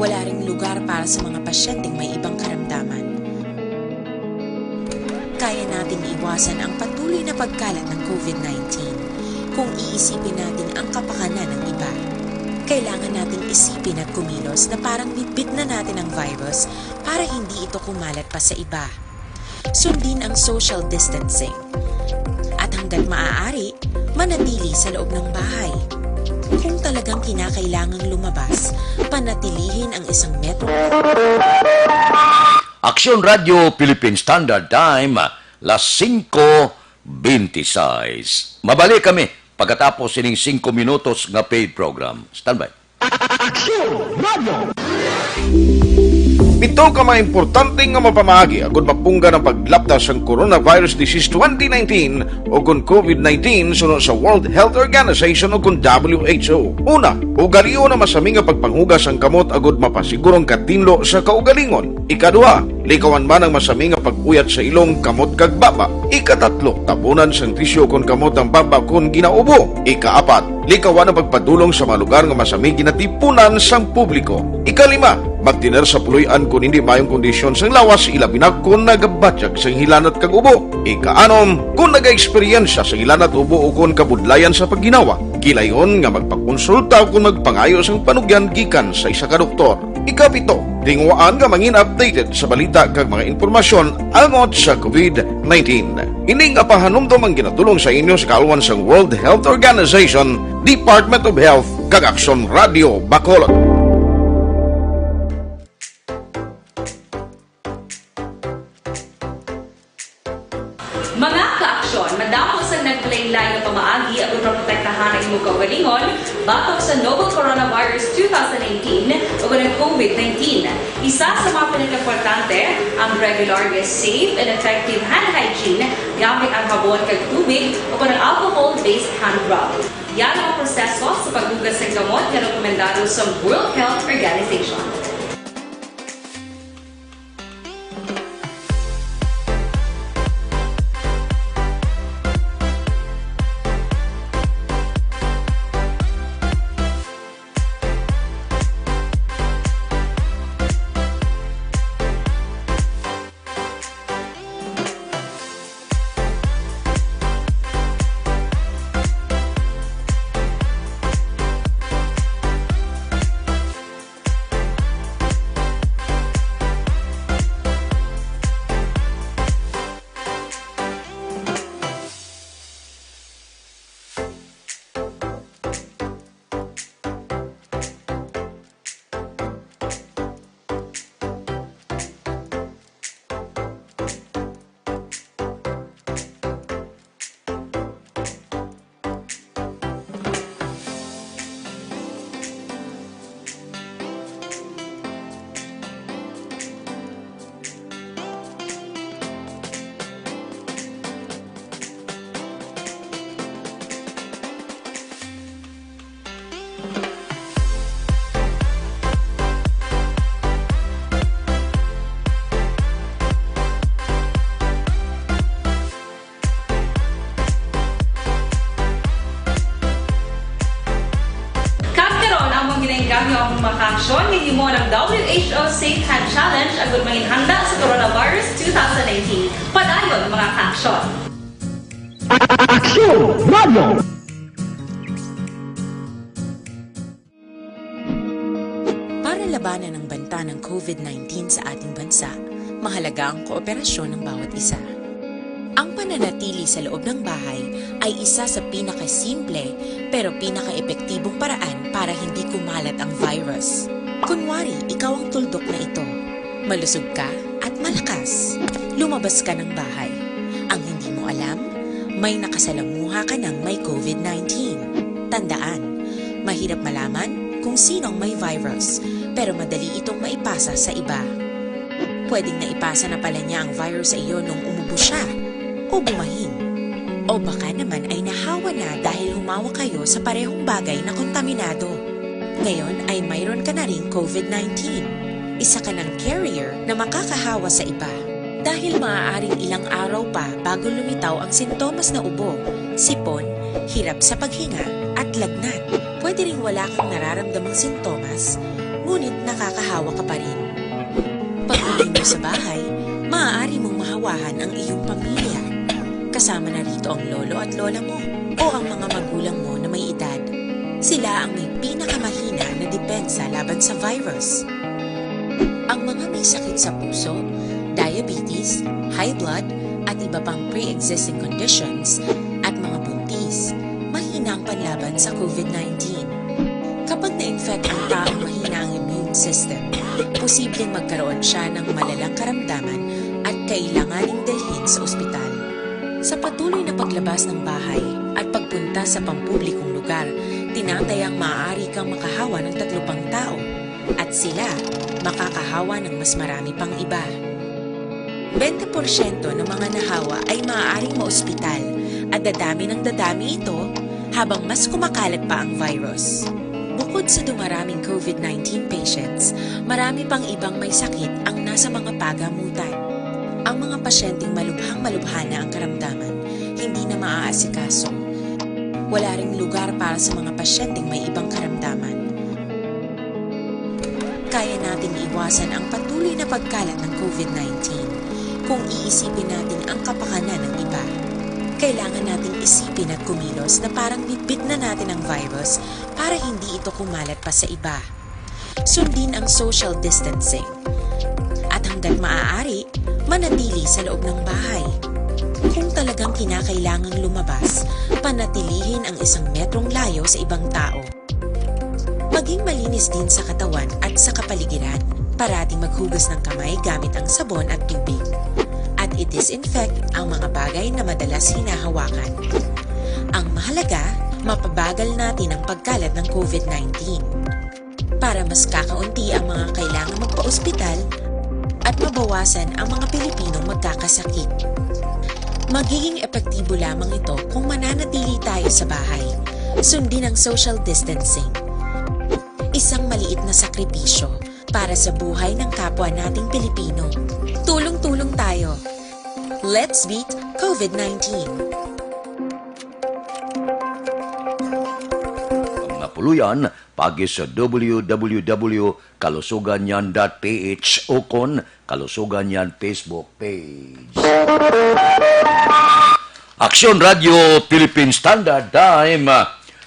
Wala ring lugar para sa mga pasyenteng may ibang karamdaman. Kaya nating iwasan ang patuloy na pagkalat ng COVID nineteen kung iisipin natin ang kapakanan ng iba. Kailangan nating isipin at kumilos na parang bitbit na natin ang virus para hindi ito kumalat pa sa iba. Sundin ang social distancing. At hanggat maaari, manatili sa loob ng bahay. Kung talagang kinakailangang lumabas, panatilihin ang isang metro. Aksyon Radio Philippine Standard Time, las singko bente sais. Mabalik kami pagkatapos sining singko minutos nga paid program. Standby. Aksyon Radio! Pito ka mga importante nga mapamaagi agud mapunggan ang paglapda sang coronavirus disease twenty nineteen o kon COVID nineteen suno sa World Health Organization o kon W H O. Una, ugalion ang masami nga pagpanghugas sang kamot agud mapasiguro ang katinlo sa kaugalingon. Ikaduha, likawan man ang masami nga pag-uyat sa ilong, kamot, kag baba. Ikatatlo, tabunan sang tisyu kon kamot ang baba kon ginaubo. Ikaapat, likawan ang pagpadulong sa mga lugar nga masami ginatipunan sang publiko. Ikalima, magtener sa puloy-an kon hindi maayong kondisyon sang lawas, ilabi na kon nagabatyag sang hilanat kag ubo. Ikaanom, kon nagaeksperyensya sang hilanat, ubo, o kon kabudlayan sa pagginawa, gilayon nga magpakonsulta o kon magpangayo sang panugyan gikan sa isa ka doktor. Ikapito, tinguhaan nga mangin updated sa balita kag mga impormasyon angot sa COVID nineteen. Ini nga pahanumdom ang ginatulong sa inyo sa kaalwan sang World Health Organization, Department of Health, kag Aksyon Radio Bacolod. Mga ka-aksyon, madamo sang naglain-lain nga pamaagi aron maprotektahan ang imong kaugalingon batok sa novel coronavirus two thousand nineteen o kon ang COVID nineteen. Isa sa mga pinakaimportante ang regular nga safe and effective hand hygiene gamit ang habon kag tubig o kon ang alcohol-based hand rub. Yan ang proseso sa paghugas sang kamot nga rekomendado sa World Health Organization. Kag karon, amon ginaengganyo ang mga kaaksyon nga himo ng W H O Safe Hand Challenge agud manginhanda sa coronavirus two thousand nineteen. Padayon, mga kaaksyon. Aksyon Radio! Para labanan ang banta ng COVID nineteen sa ating bansa, mahalaga ang kooperasyon ng bawat isa. Ang Nanatili sa loob ng bahay ay isa sa pinakasimple pero pinakaepektibong paraan para hindi kumalat ang virus. Kunwari, ikaw ang tuldok na ito. Malusog ka at malakas. Lumabas ka ng bahay. Ang hindi mo alam, may nakasalamuha ka ng may COVID nineteen. Tandaan, mahirap malaman kung sino ang may virus, pero madali itong maipasa sa iba. Pwedeng naipasa na pala niya ang virus sa iyo nung umubo siya, o bumahin. O baka naman ay nahawa na dahil humawak kayo sa parehong bagay na kontaminado. Ngayon ay mayroon ka na ring COVID nineteen. Isa ka ng carrier na makakahawa sa iba. Dahil maaaring ilang araw pa bago lumitaw ang sintomas na ubo, sipon, hirap sa paghinga, at lagnat. Pwede ring wala kang nararamdamang sintomas, ngunit nakakahawa ka pa rin. Pag-uwi mo sa bahay, maaari mong mahawahan ang iyong pamilya. Kasama na rito ang lolo at lola mo o ang mga magulang mo na may edad. Sila ang may pinakamahina na depensa laban sa virus. Ang mga may sakit sa puso, diabetes, high blood, at iba pang pre-existing conditions, at mga buntis, mahina ang panlaban sa COVID nineteen. Kapag na-infect ang taong mahina ang immune system, posibleng magkaroon siya ng malalang karamdaman at kailanganing dalhin sa ospital. Sa patuloy na paglabas ng bahay at pagpunta sa pampublikong lugar, tinatayang maaari kang makahawa ng tatlo pang tao at sila makakahawa ng mas marami pang iba. Bente porsyento ng mga nahawa ay maaaring maospital at dadami ng dadami ito habang mas kumakalat pa ang virus. Bukod sa dumaraming COVID nineteen patients, marami pang ibang may sakit ang nasa mga pagamutan. Ang mga pasyenteng malubhang-malubha na ang karamdaman, hindi na maaasikaso. Wala ring lugar para sa mga pasyenteng may ibang karamdaman. Kaya nating iwasan ang patuloy na pagkalat ng COVID nineteen kung iisipin natin ang kapakanan ng iba. Kailangan nating isipin at kumilos na parang bitbit na natin ang virus para hindi ito kumalat pa sa iba. Sundin ang social distancing. At hanggat maaari, manatili sa loob ng bahay. Kung talagang kinakailangang lumabas, panatilihin ang isang metrong layo sa ibang tao. Maging malinis din sa katawan at sa kapaligiran. Parating maghugas ng kamay gamit ang sabon at tubig. At i-disinfect ang mga bagay na madalas hinahawakan. Ang mahalaga, mapabagal natin ang pagkalat ng COVID nineteen. Para mas kakaunti ang mga kailangang magpaospital at mabawasan ang mga Pilipinong magkakasakit. Magiging epektibo lamang ito kung mananatili tayo sa bahay. Sundin ang social distancing. Isang maliit na sakripisyo para sa buhay ng kapwa nating Pilipino. Tulong-tulong tayo. Let's beat COVID nineteen. Ang mga puluyan, pagi sa W W W kalusugan yan dot P H ukon Kalusugan Yan Facebook page. Aksyon Radio Philippine Standard Time,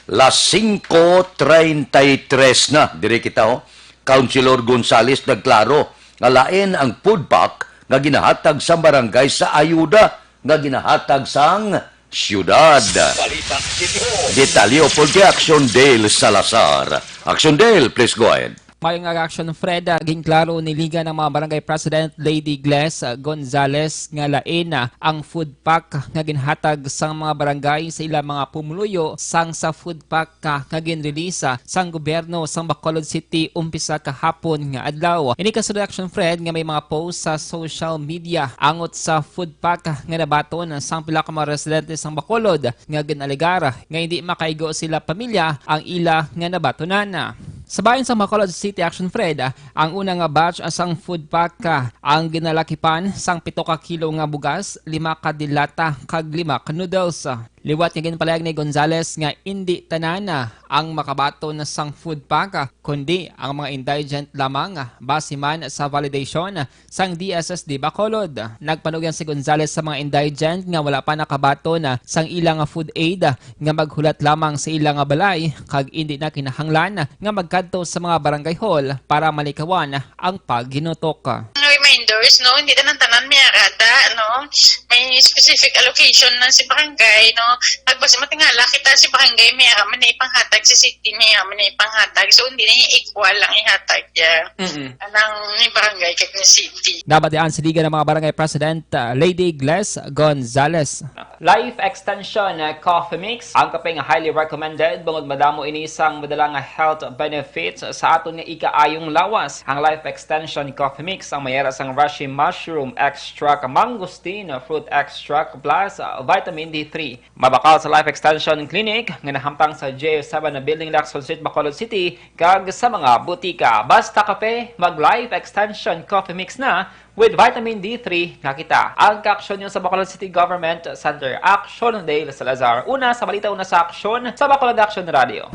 las singko treinta y tres na. Diri kita, oh. Councilor Gonzales nagklaro nga lain ang food pack nga ginahatag sa barangay sa ayuda nga ginahatag sang siyudad. Balita City Hall. Detalye upod kay Action Dale Salazar. Action Dale, please go ahead. Mayong aga, Action Fred, ah, ginklaro ni Liga ng mga Barangay President Lady Gles, ah, Gonzales nga lain, ah, ang food pack nga ginhatag sang mga barangay sa ilang mga pumuluyo sang sa food pack ka nga ginrelease, ah, sang gobyerno sang Bacolod City umpisa kahapon nga adlaw. Ini kasunod, Action Fred, nga may mga post sa social media angot sa food pack nga nabaton sang pila ka mga residente sang Bacolod nga ginalegar nga hindi makaigo sila pamilya ang ila nga nabatonan. Sa bahin sang Bacolod City, Action Fred, ang una nga batch sang food pack, ah, ang ginalakipan sang pito ka kilo nga bugas, lima ka dilata, kag lima ka noodles. Liwat nga ginpalihag ni Gonzales nga indi tanan ang makabaton sang food pack, kundi ang mga indigent lamang, base man sa validation sang D S S D Bacolod. Nagpanugyan si Gonzales sa mga indigent nga wala pa nakabaton sang ilang food aid nga maghulat lamang sa ilang balay kag indi na kinahanglan nga magkadto sa mga barangay hall para malikawan ang paghinutok. May vendors, no? Hindi tanan-tanan may ara ta, no? May specific allocation lang si barangay, no? Pag basi matingala kita si barangay, may ara man na ipanghatag, si city, may ara man na ipanghatag. So, hindi na yung equal lang ihatag, yeah. Mm-mm. Anang ni barangay kag ni city. Nabatian sini nga mga barangay president, ah, Lady Gles Gonzales. Life Extension, uh, Coffee Mix, ang kape nga highly recommended bangod madamo ini sang madala nga health benefits sa aton nga ikaayong lawas. Ang Life Extension Coffee Mix ang may ara sang reishi mushroom extract, mangosteen fruit extract, plus, uh, vitamin D three. Mabakal sa Life Extension Clinic nga nahamtang sa J seven Building, Lacson Street, Bacolod City, kag sa mga butika. Basta kape, mag Life Extension Coffee Mix na, with vitamin D three nga kita. Ang kaaksyon niyo sa Bacolod City Government Center Action, Dale Salazar. Una sa balita, una sa aksyon, sa Bacolod Action Radio.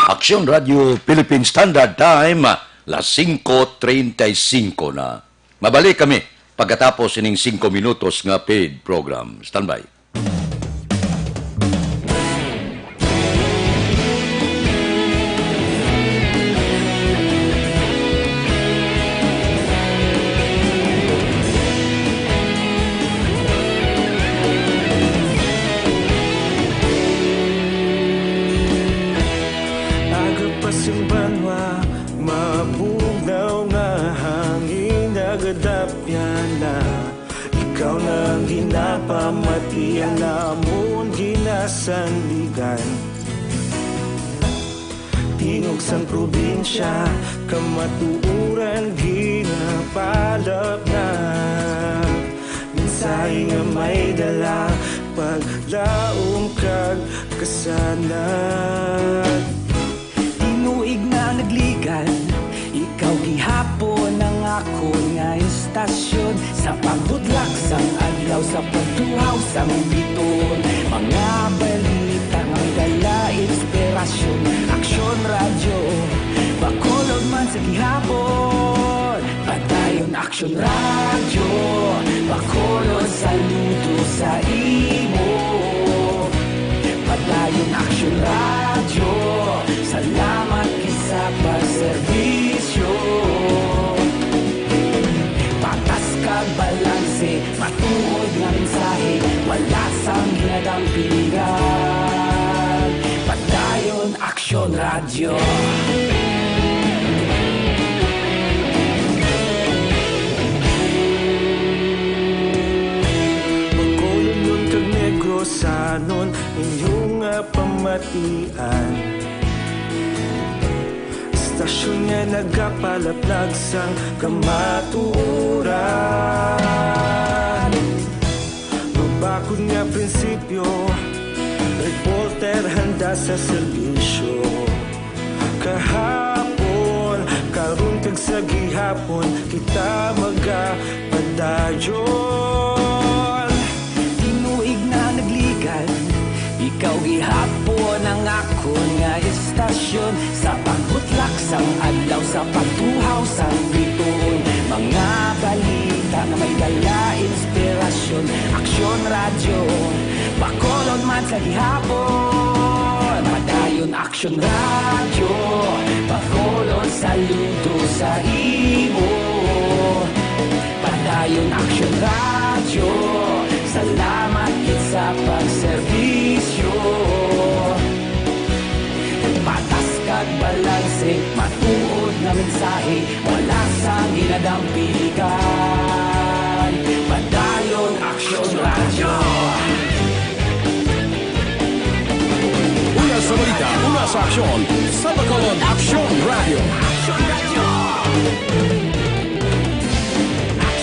Aksyon Radio Philippine Standard Time, las singko treinta y cinco na. Mabalik kami pagkatapos ining singko minutos nga paid program. Standby. Aga pa sing banwa, mabugnaw nga hangin nagadapyan na. Ikaw na ang ginapamati, ang amon ginasandigan. Tingog sang probinsya, kamatuoran ginapalapnag. Mensahe nga may dala, paglaom kag kasanag. Tinuig na nagligan, ikaw gihapon ang akon nga istasyon. Sa pagbudlak sang adlaw, sa pagtuhaw sang bituon, mga balita nga may dala inspirasyon. Aksyon Radyo, Bacolod man sa gihapon. Padayon Aksyon Radyo, Bacolod, saludo sa imo. Padayon Aksyon Radyo, salamat gid sa pagserbisyo. Patas kag balanse, matuod nga mensahe, wala sang ginadampigan. Padayon Aksyon Radyo. Bacolod kag Negrosanon, inyo nga pamatian. Istasyon nga nagapalaplag sang kamatuoran. Mabakod nga prinsipyo, reporter handa sa serbisyo. Kahapon, karon kag sa gihapon, kita magapadayon. Tinuig na nagligan, ikaw gihapon ang akon nga istasyon. Sa pagbutlak sang adlaw, sa pagtuhaw sang bituon, mga balita nga may dala inspirasyon. Aksyon Radyo, Bacolod man sa gihapon. Padayon Aksyon Radyo, Bacolod, saludo sa imo. Padayon Aksyon Radyo, salamat gid sa pagserbisyo. Patas kag balanse, matuod nga mensahe, wala sang ginadampigan. Padayon Aksyon Radyo. Una sa balita, una sa aksyon, sa Bacolod Aksyon Radyo.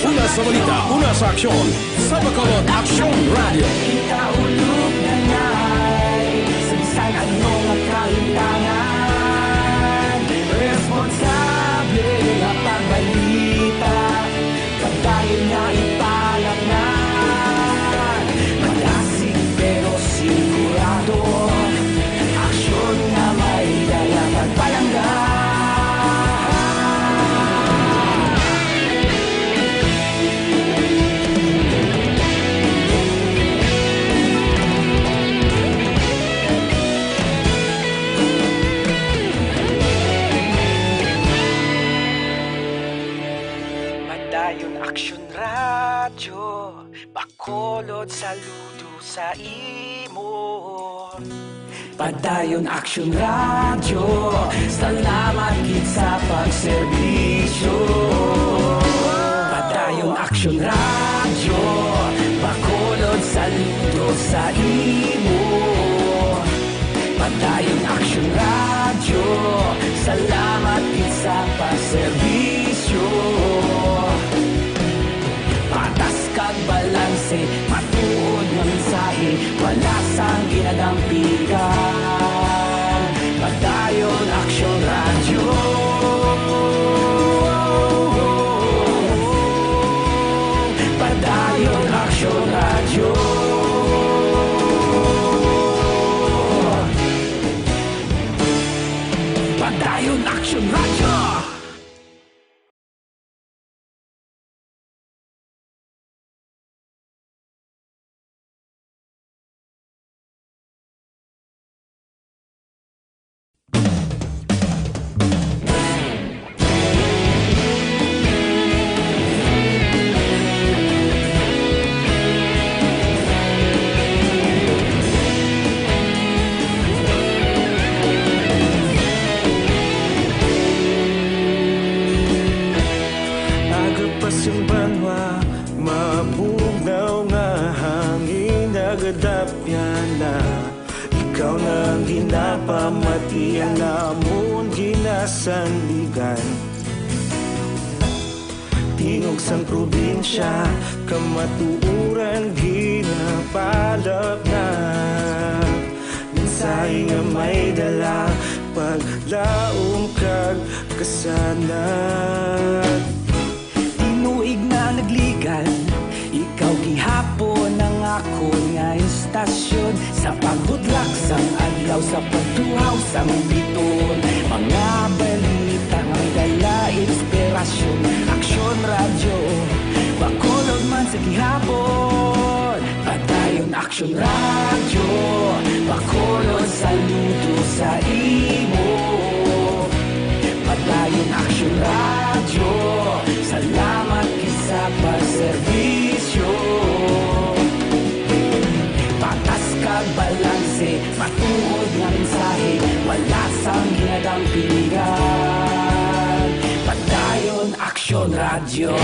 Una sa balita, una sa aksyon, sa Bacolod Aksyon Radyo. Kita ulog na ngay, sa bisan ano nga kalimtangan, responsable nga pagbalita. Padayon nga ipalapngan, madasig pero sigurado, aksyon nga may dala pagpalangga. Lord, saludo sa imo. Padayon Aksyon Radyo, salamat gid sa pagserbisyo. Padayon Aksyon Radyo, Bacolod, saludo sa imo. Padayon Aksyon Radyo, salamat gid sa pagserbisyo. Patas kag balanse, matuod nga mensahe, wala sang ginadampigan. Padayon Aksyon Radyo. Padayon Aksyon Radyo. Padayon Aksyon Radyo. Aga pa sing banwa, mabugnaw nga hangin nagadapyan na. Ikaw na ang ginapamatian namon ginasandigan. Tingog sang probinsya, kamatuoran ginapalapnag. Mensahe nga may dala, paglaom kag kasanag. Tinuig na nagligad, ikaw gihapon ang akon nga istasyon. Sa pagbutlak sang adlaw, sa pagtuhaw sang bituon, mga balita nga may dala inspirasyon. Aksyon Radyo, Bacolod man sa gihapon. Padayon Aksyon Radyo, Bacolod, saludo sa imo. Padayon Aksyon Radyo, salamat gid sa pagserbisyo. Patas kag balanse, matuod nga mensahe, wala sang ginadampigan. Padayon Aksyon Radyo.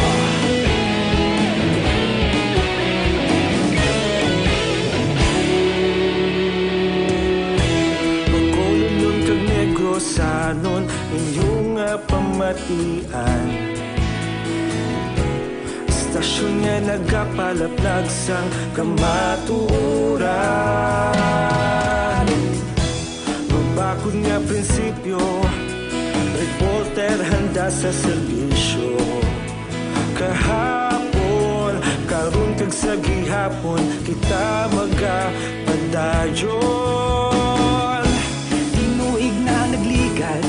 Bacolodnon kag Negrosanon, inyo nga pamatian. Istasyon nga nagapalaplag sang kamatuoran. Mabakod nga prinsipyo, reporter handa sa serbisyo. Kahapon, karon kag sa gihapon, kita magapadayon. Tinuig na nagligad,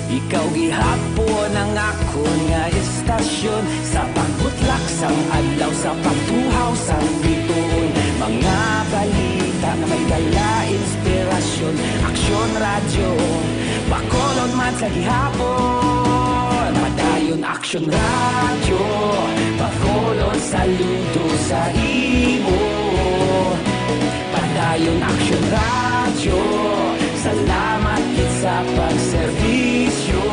ikaw gihapon ang akon nga istasyon. Sa pagbutlak sang adlaw, sa pagtuhaw sang bituon, mga balita nga may dala inspirasyon. Aksyon Radyo, Bacolod man sa gihapon. Padayon Aksyon Radyo, Bacolod, saludo sa imo. Padayon Aksyon Radyo, salamat gid sa pagserbisyo.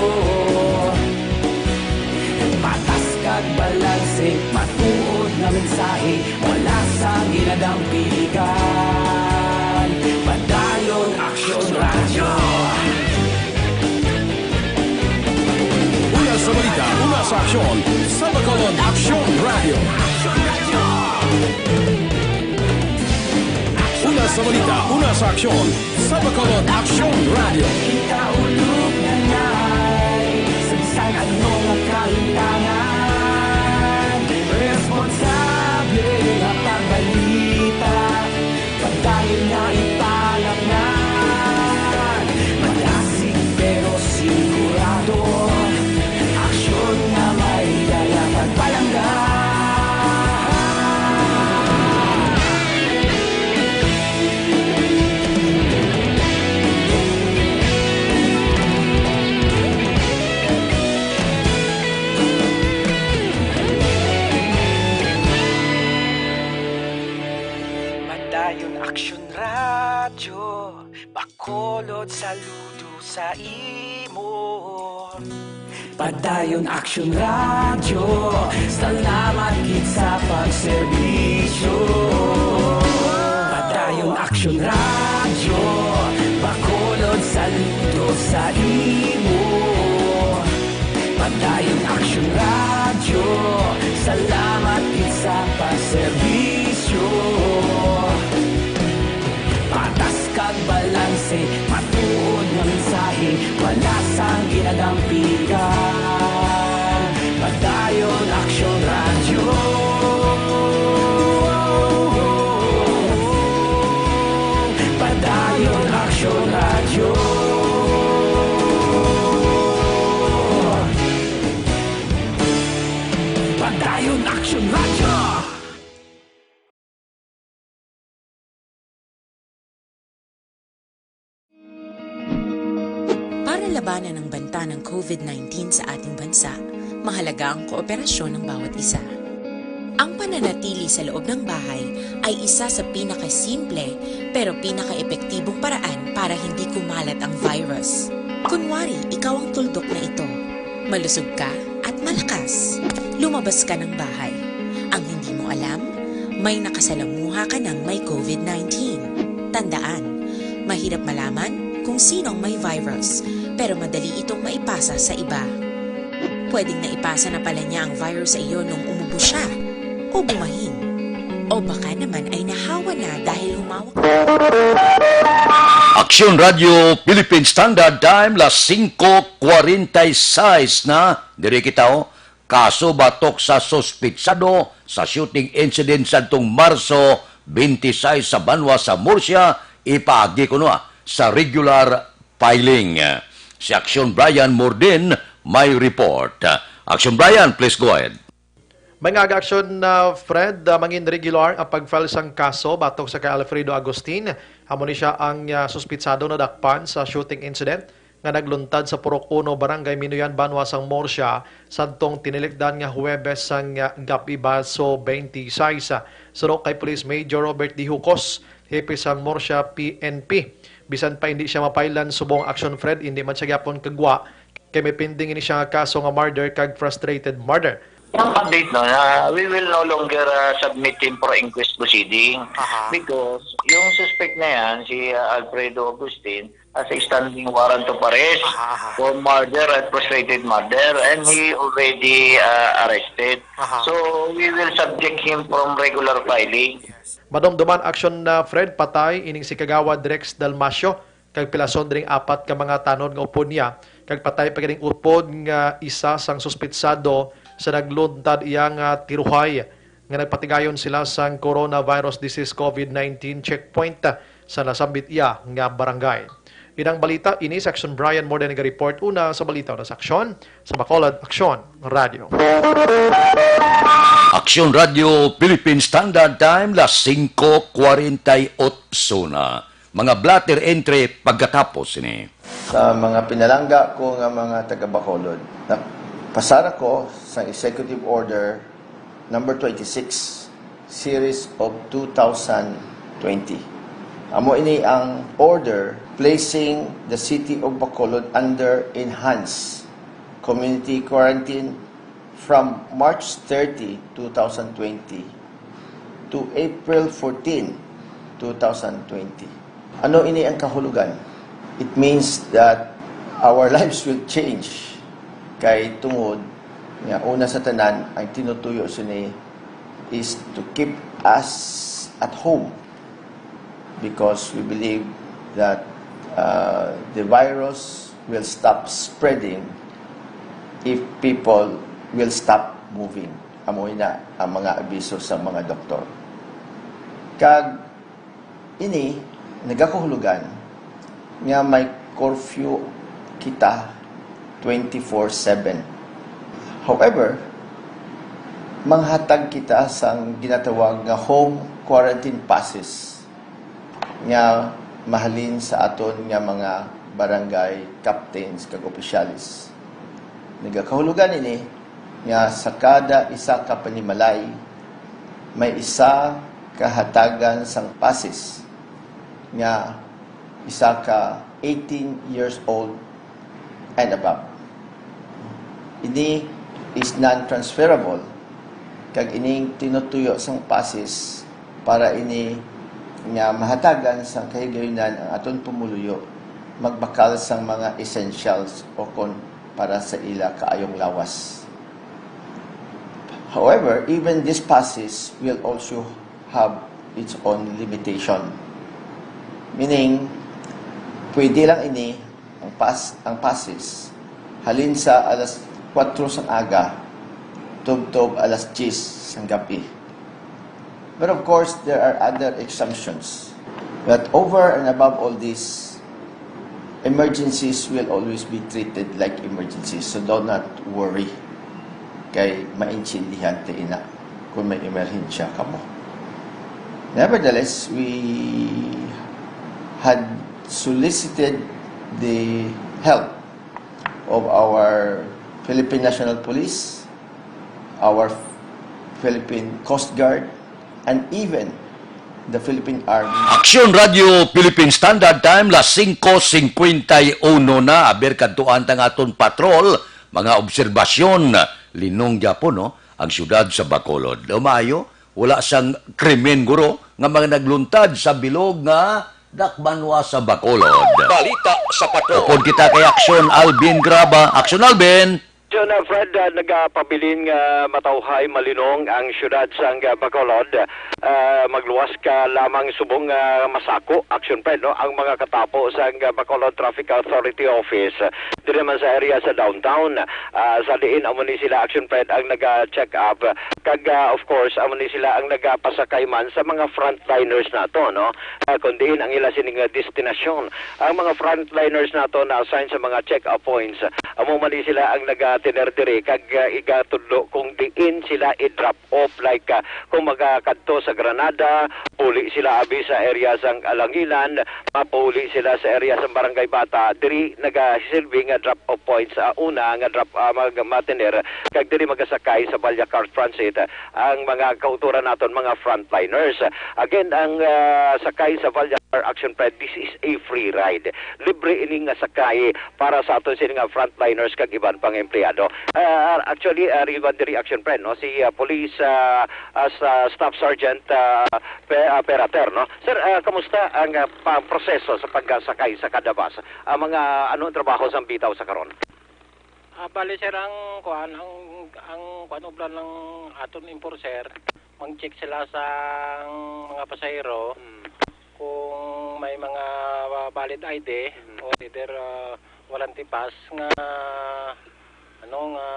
Patas kag balanse, matuod nga mensahe, wala sang ginadampigan. Padayon Aksyon Radyo. Una sa balita, una sa aksyon, sa Bacolod Aksyon Radyo. Una sa balita, una sa aksyon, sa Bacolod Aksyon Radyo. Kita ulog na ngay, sa bisan ano nga kahintangan, responsable nga pagbalita, padayon nga ipalapnag. Malasig pero sigurado, aksyon nga may dala kag palangga. Saludo sa imo. Padayon Action Radio, salamat gid sa pagserbisyo. Padayon Action Radio, Bacolod, saludo sa imo. Padayon Action Radio, salamat gid sa pagserbisyo. Patas kag balanse, matuod nga mensahe, wala sang ginadampigan. Padayon Action Radio. Padayon Action Radio. Padayon Action Radio. Para labanan ang banta ng COVID nineteen sa ating bansa, mahalaga ang kooperasyon ng bawat isa. Ang pananatili sa loob ng bahay ay isa sa pinakasimple pero pinakaepektibong paraan para hindi kumalat ang virus. Kunwari, ikaw ang tuldok na ito. Malusog ka at malakas. Lumabas ka ng bahay. Ang hindi mo alam, may nakasalamuha ka ng may COVID nineteen. Tandaan, mahirap malaman kung sino ang may virus, pero madali itong maipasa sa iba. Pwedeng naipasa na pala niya ang virus sa iyo nung umubo siya, o bumahin, o baka naman ay nahawa na dahil humawak. Aksyon Radio Philippine Standard Time, las singko kwarenta y seis na. Diri kita, oh. Kaso batok sa suspitsado sa shooting incident sadtong Marso twenty-six sa banwa sa Murcia, ipaagi kuno sa regular filing. Si Aksyon Brian Mordin may report. Aksyon Brian, please go ahead. May nga aga aksyon na Fred, ah, mangin regular ang pag-file sang kaso batok sa kay Alfredo Agustin. Amo ni siya ang, ah, suspitsado nadakpan sa shooting incident nga nagluntad sa Purok Uno, Barangay Minuyan, banwa sang Murcia, sadtong tinilikdan nga Huwebes sang, ah, gab-i, Marso twenty-six. Suno kay Police Major Robert D. Jucos, hepe sang Murcia P N P, bisan pa hindi siya mapailan subong aksyon, Fred, hindi man siya gyapon kagwa kay may pending ini siya nga kaso nga murder kag frustrated murder. Ang update, no, na we will no longer, uh, submit him for inquest proceeding. Aha. Because yung suspect na yan, si, uh, Alfredo Agustin, has a standing warrant of arrest Aha, aha. for murder and frustrated murder, and he already, uh, arrested. Aha. So, we will subject him from regular filing. Madumduman aksyon na Fred, patay ining si Kagawad Rex Dalmacio, kag pilason ding apat ka mga tanod nga upod niya, kag patay pa gid ang upod nga isa sang suspitsado sa nagluntad iya nga tiruhay nga nagpatigayon sila sang coronavirus disease, COVID nineteen checkpoint sa nasambit iya nga barangay. Inang balita ini sa Aksyon Brian Morden naga-report. Una sa balita, una sa aksyon, sa Bacolod Aksyon Radio. Aksyon Radio Philippine Standard Time, las singko kwarenta y otso na. Mga blotter entry pagkatapos ini. Sa mga pinalangga ko nga mga taga-Bacolod, napasar ako sa Executive Order number twenty-six, series of two thousand twenty. Amo ini ang order placing the city of Bacolod under enhanced community quarantine from March thirty, two thousand twenty to April fourteen, two thousand twenty. Ano ini ang kahulugan? It means that our lives will change. Kay tungod nga una sa tanan, ang tinutuyo sini is to keep us at home because we believe that, uh, the virus will stop spreading if people will stop moving. Amo na ang mga abiso sa mga doktor. Kag ini nagakahulugan nga may curfew kita twenty-four seven. However, manghatag kita sang ginatawag nga home quarantine passes nga mahalin sa aton nga mga barangay captains kag opisyales. Nagakahulugan ini nga sa kada isa ka panimalay, may isa ka hatagan sang passes nga isa ka eighteen years old and above. Ini is non-transferable, kag ining tinutuyo sang pasis para ini nga mahatagan sang kahigayunan ang aton pumuluyo magbakal sang mga essentials o kon para sa ila kaayong lawas. However, even this passes will also have its own limitation. Meaning, pwede lang ini ang pas ang passes halin sa alas kuwatro sang aga tubtob alas diyes sang gab-i. But of course, there are other exemptions. But over and above all this, emergencies will always be treated like emergencies. So do not worry. Kay maintindihan ta ina kung may emerhensya kamo. Nevertheless, we had solicited the help of our Philippine National Police, our Philippine Coast Guard, and even the Philippine Army. Aksyon Radio Philippine Standard Time, las singko singkwenta y uno na. Aber kadtuan ta nga aton patrol, mga obserbasyon. Linong gyapon, no? Ang siyudad sa Bacolod. Umayo, wala sang krimen, guro, nga mga nagluntad sa bilog nga dakbanwa sa Bacolod. Balita sa patrol. Upod kita kay Aksyon Alvin Graba. Aksyon Alvin! John, uh, Fred, uh, nagapabilin nga matawhay malinong ang siyudad sang, uh, Bacolod. Uh, magluwas ka lamang subong, uh, masako, Aksyon Fred, no, ang mga katapo sang, uh, Bacolod Traffic Authority Office. Diri man sa area sa downtown, uh, sa diin amo ni sila, Aksyon Fred, ang naga-check up. Kag, uh, of course, amo ni sila ang nagapasakay man sa mga frontliners nato, no? Uh, kung diin ang ila sini nga destinasyon. Ang mga frontliners nato na-assign sa mga check-up points. Amo man ni sila ang nagatiner diri kag, uh, igatudlo kung diin sila i-drop off. Like, uh, kung magakadto sa Granada, puli sila abi sa area sang Alangilan, mapuli sila sa area sang Barangay Bata. Diri nagasilbi nga drop off points, uh, una nga drop, uh, mag-, matiner, kag diri magasakay sa Vallacar Transit, uh, ang mga kautoran naton, mga frontliners. Again, ang, uh, sakay sa Vallacar, Aksyon Fred, this is a free ride. Libre ini nga sakay para sa aton sini nga frontliners kag iban pang empleyado. Ah, actually, ah, riban diri, Aksyon Fred, no? Si, ah, Police, ah, as, ah, Staff Sergeant, ah, Pe-, ah, Perater, no? Sir, ah, kamusta ang, ah, pa-, proseso sa pagsakay sa kada bus? Ang mga, ano ang trabaho sang bitaw sa karon? Ah, bali, sir, ang kuan, ang, ang kuan, obra ng aton enforcer, mag-check sila sa mga pasahero Mm. kung may mga valid I D Mm. o either, ah, warranty pass nga, ano, nga,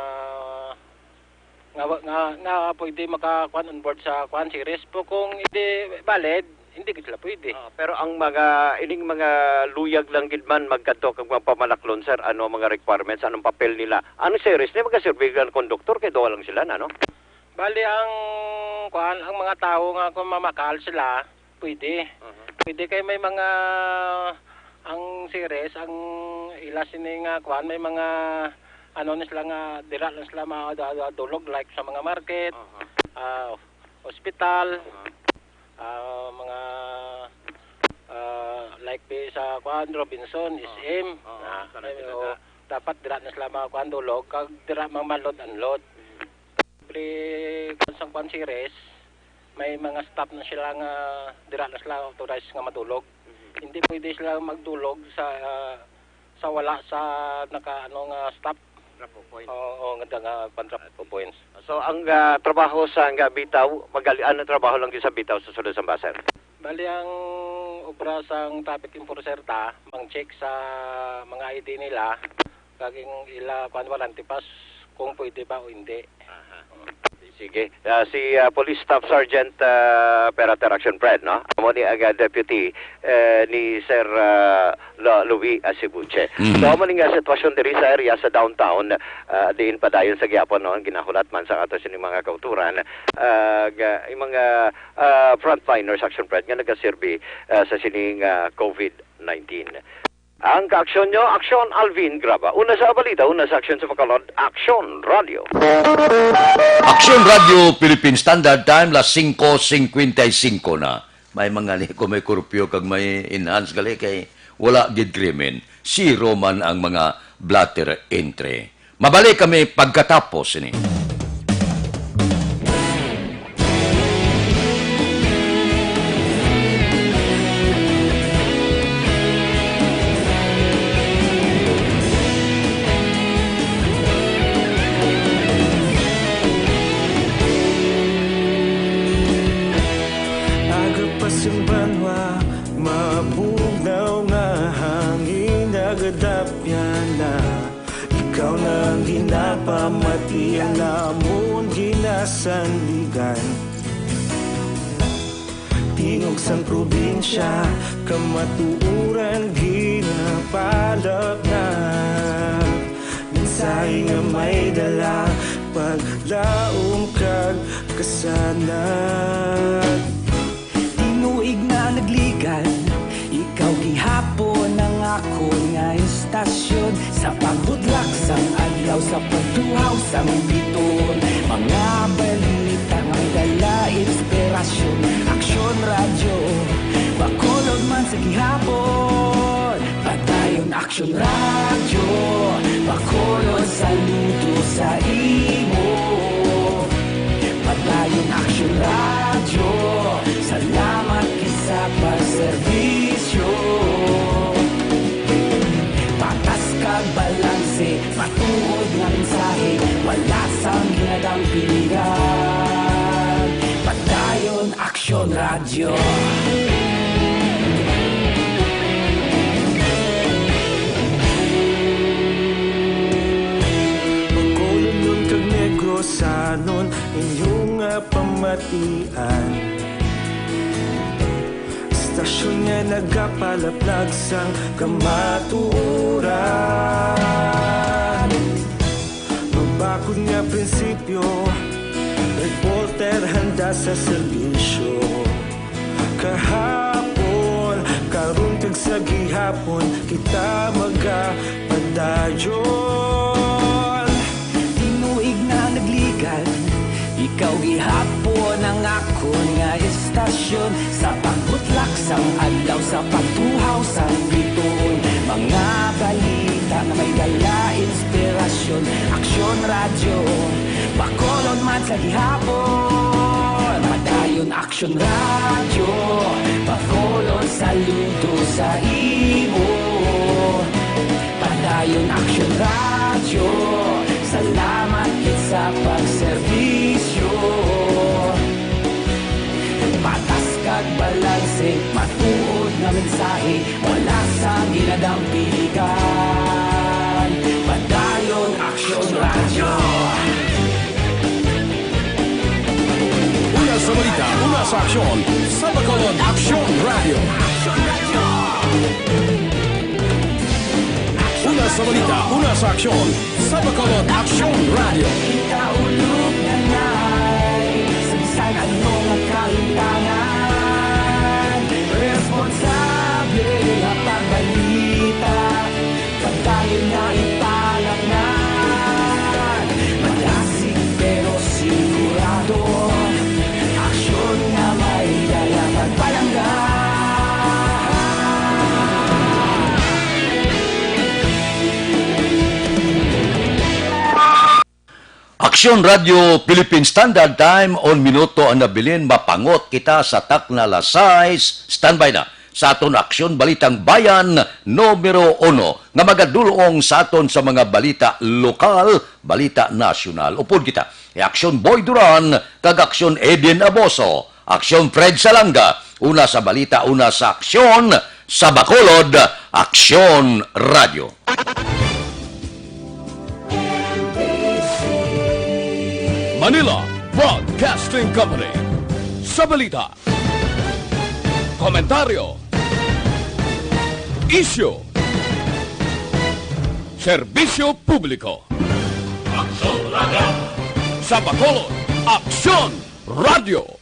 nga, nga, nga pwede makakuan on board sa kuan, series po. Kung hindi valid, hindi gid sila pwede. Ah, pero ang mga, ining mga luyag lang gid man magkadto kag magpamanaklon, sir, ano ang mga requirements, anong papel nila? Ano, series ni magaserbi ang konduktor kay duha lang sila na, no? Bali, ang, kuan, ang mga tawo nga kung mamakal sila, pwede. Mhm. Pwede kay may mga, ang series, ang ila sini nga, kuan, may mga, ano, ni sila nga, dira lang sila ma-, da-, da-, dulog, like sa mga market, Aha. ah, ospital, Aha. ah, mga, ah, like di sa, kuan, Robinson, Oo. S M. Oo, Ah, sa may, Naga. o, dapat dira na sila mga, kuan, dulog, kag dira mag-load unload. Mm. Pre, kung sa, kuan, series, may mga stop na sila nga dira na sila authorized nga madulog. Mhm. Hindi pwede sila magdulog sa, ah, sa wala sa naka, ano, nga stop. Drop off point. Oo, oo, nga da-, nga pan-drop off points. So, ang, ah, trabaho sa nga bitaw, magalian ang trabaho lang gyud sa bitaw sa sulod sa baser. Bali, ang obra sang traffic enforcer ta, mang-check sa mga I D nila, kag ang ila, kuan, warranty pass, kung pwede ba o hindi. Aha. Sige. Ah, si, ah, Police Staff Sergeant, ah, Perater Action Fred, no? Amo ni ang, ah, deputy, eh, ni Sir, ah, Lo-, Louis Asibuche. Mhm. So, amo ni nga sitwasyon diri sa area sa downtown, ah, diin padayon sa gihapon, no? Ang ginahulat man sa ato sini mga kauturan, ah, ga-, yung mga, ah, frontliners, Action Fred, nga nagaserbi, ah, sa sining, ah, COVID nineteen. Ang kaaksyon nyo, Aksyon Alvin Graba. Una sa balita, una sa aksyon sa Bacolod, Aksyon Radio. Aksyon Radio Philippine Standard Time, las singko singkwenta y singko na. May mga li-, kung may kurpyo kag may enhance gali kay wala gid krimen, zero man ang mga blotter entry. Mabalik kami pagkatapos sini. Aga pa sing banwa, mabugnaw nga hangin nagadapyan na. Ikaw na ang ginapamati, ang amon ginasandigan. Tingog sang probinsya, kamatuoran ginapalapnag. Mensahe nga may dala, paglaom kag kasanag. Tinuig na nagligad, ikaw gihapon ang akon nga istasyon. Sa pagbutlak sang adlaw, sa pagtuhaw sang bituon, mga balita nga may dala inspirasyon. Aksyon Radyo, Bacolod man sa gihapon. Padayon Aksyon Radyo, Bacolod, saludo sa imo. Padayon Aksyon Radyo, salamat gid sa pagserbisyo. Patas kag balanse, matuod nga mensahe, wala sang ginadampiligan. Padayon Aksyon Radyo. Bacolodnon kag Negrosanon, inyo nga pamatian. Istasyon nga nagapalaplag sang kamatuoran. Mabakod nga prinsipyo, reporter handa sa serbisyo. Kahapon, karon kag sa gihapon, kita magapadayon. Tinuig na nagligad, ikaw gihapon ang akon nga istasyon. Sa pagbutlak sang adlaw, sa pagtuhaw sang bituon, mga balita nga may dala inspirasyon. Aksyon Radyo, Bacolod man sa gihapon. Padayon Aksyon Radyo, Bacolod, saludo sa imo. Padayon Aksyon Radyo, salamat gid sa pagserbisyo. Patas kag balanse, matuod nga mensahe, wala sang ginadampiligan. Padayon Aksyon Radyo. Una sa balita, una sa aksyon, sa Bacolod Aksyon Radyo. Una sa balita, una sa aksyon, sa Bacolod Aksyon Radyo. Kita ulog nanay, sa bisan ano nga kalimtangan, responsable nga pagbalita, pagdayon nga ipalatnan, malasig pero sigurado, aksyon nga may dala pagpalangga. Aksyon Radyo Philippine Standard Time, on minuto ang nabilin, mapangot kita sa takna alas sais. Standby na sa aton Aksyon Balitang Bayan numero uno, nga magadulong sa aton sa mga balita lokal, balita nasyonal. Upod kita, Aksyon Boy Duran kag Aksyon Edin Aboso. Aksyon Fred Salanga, una sa balita, una sa aksyon, sa Bacolod, Aksyon Radyo. Manila Broadcasting Company. Sa balita, komentaryo, isyu, serbisyo publiko. Aksyon Radyo. Sa Bacolod, Aksyon Radyo.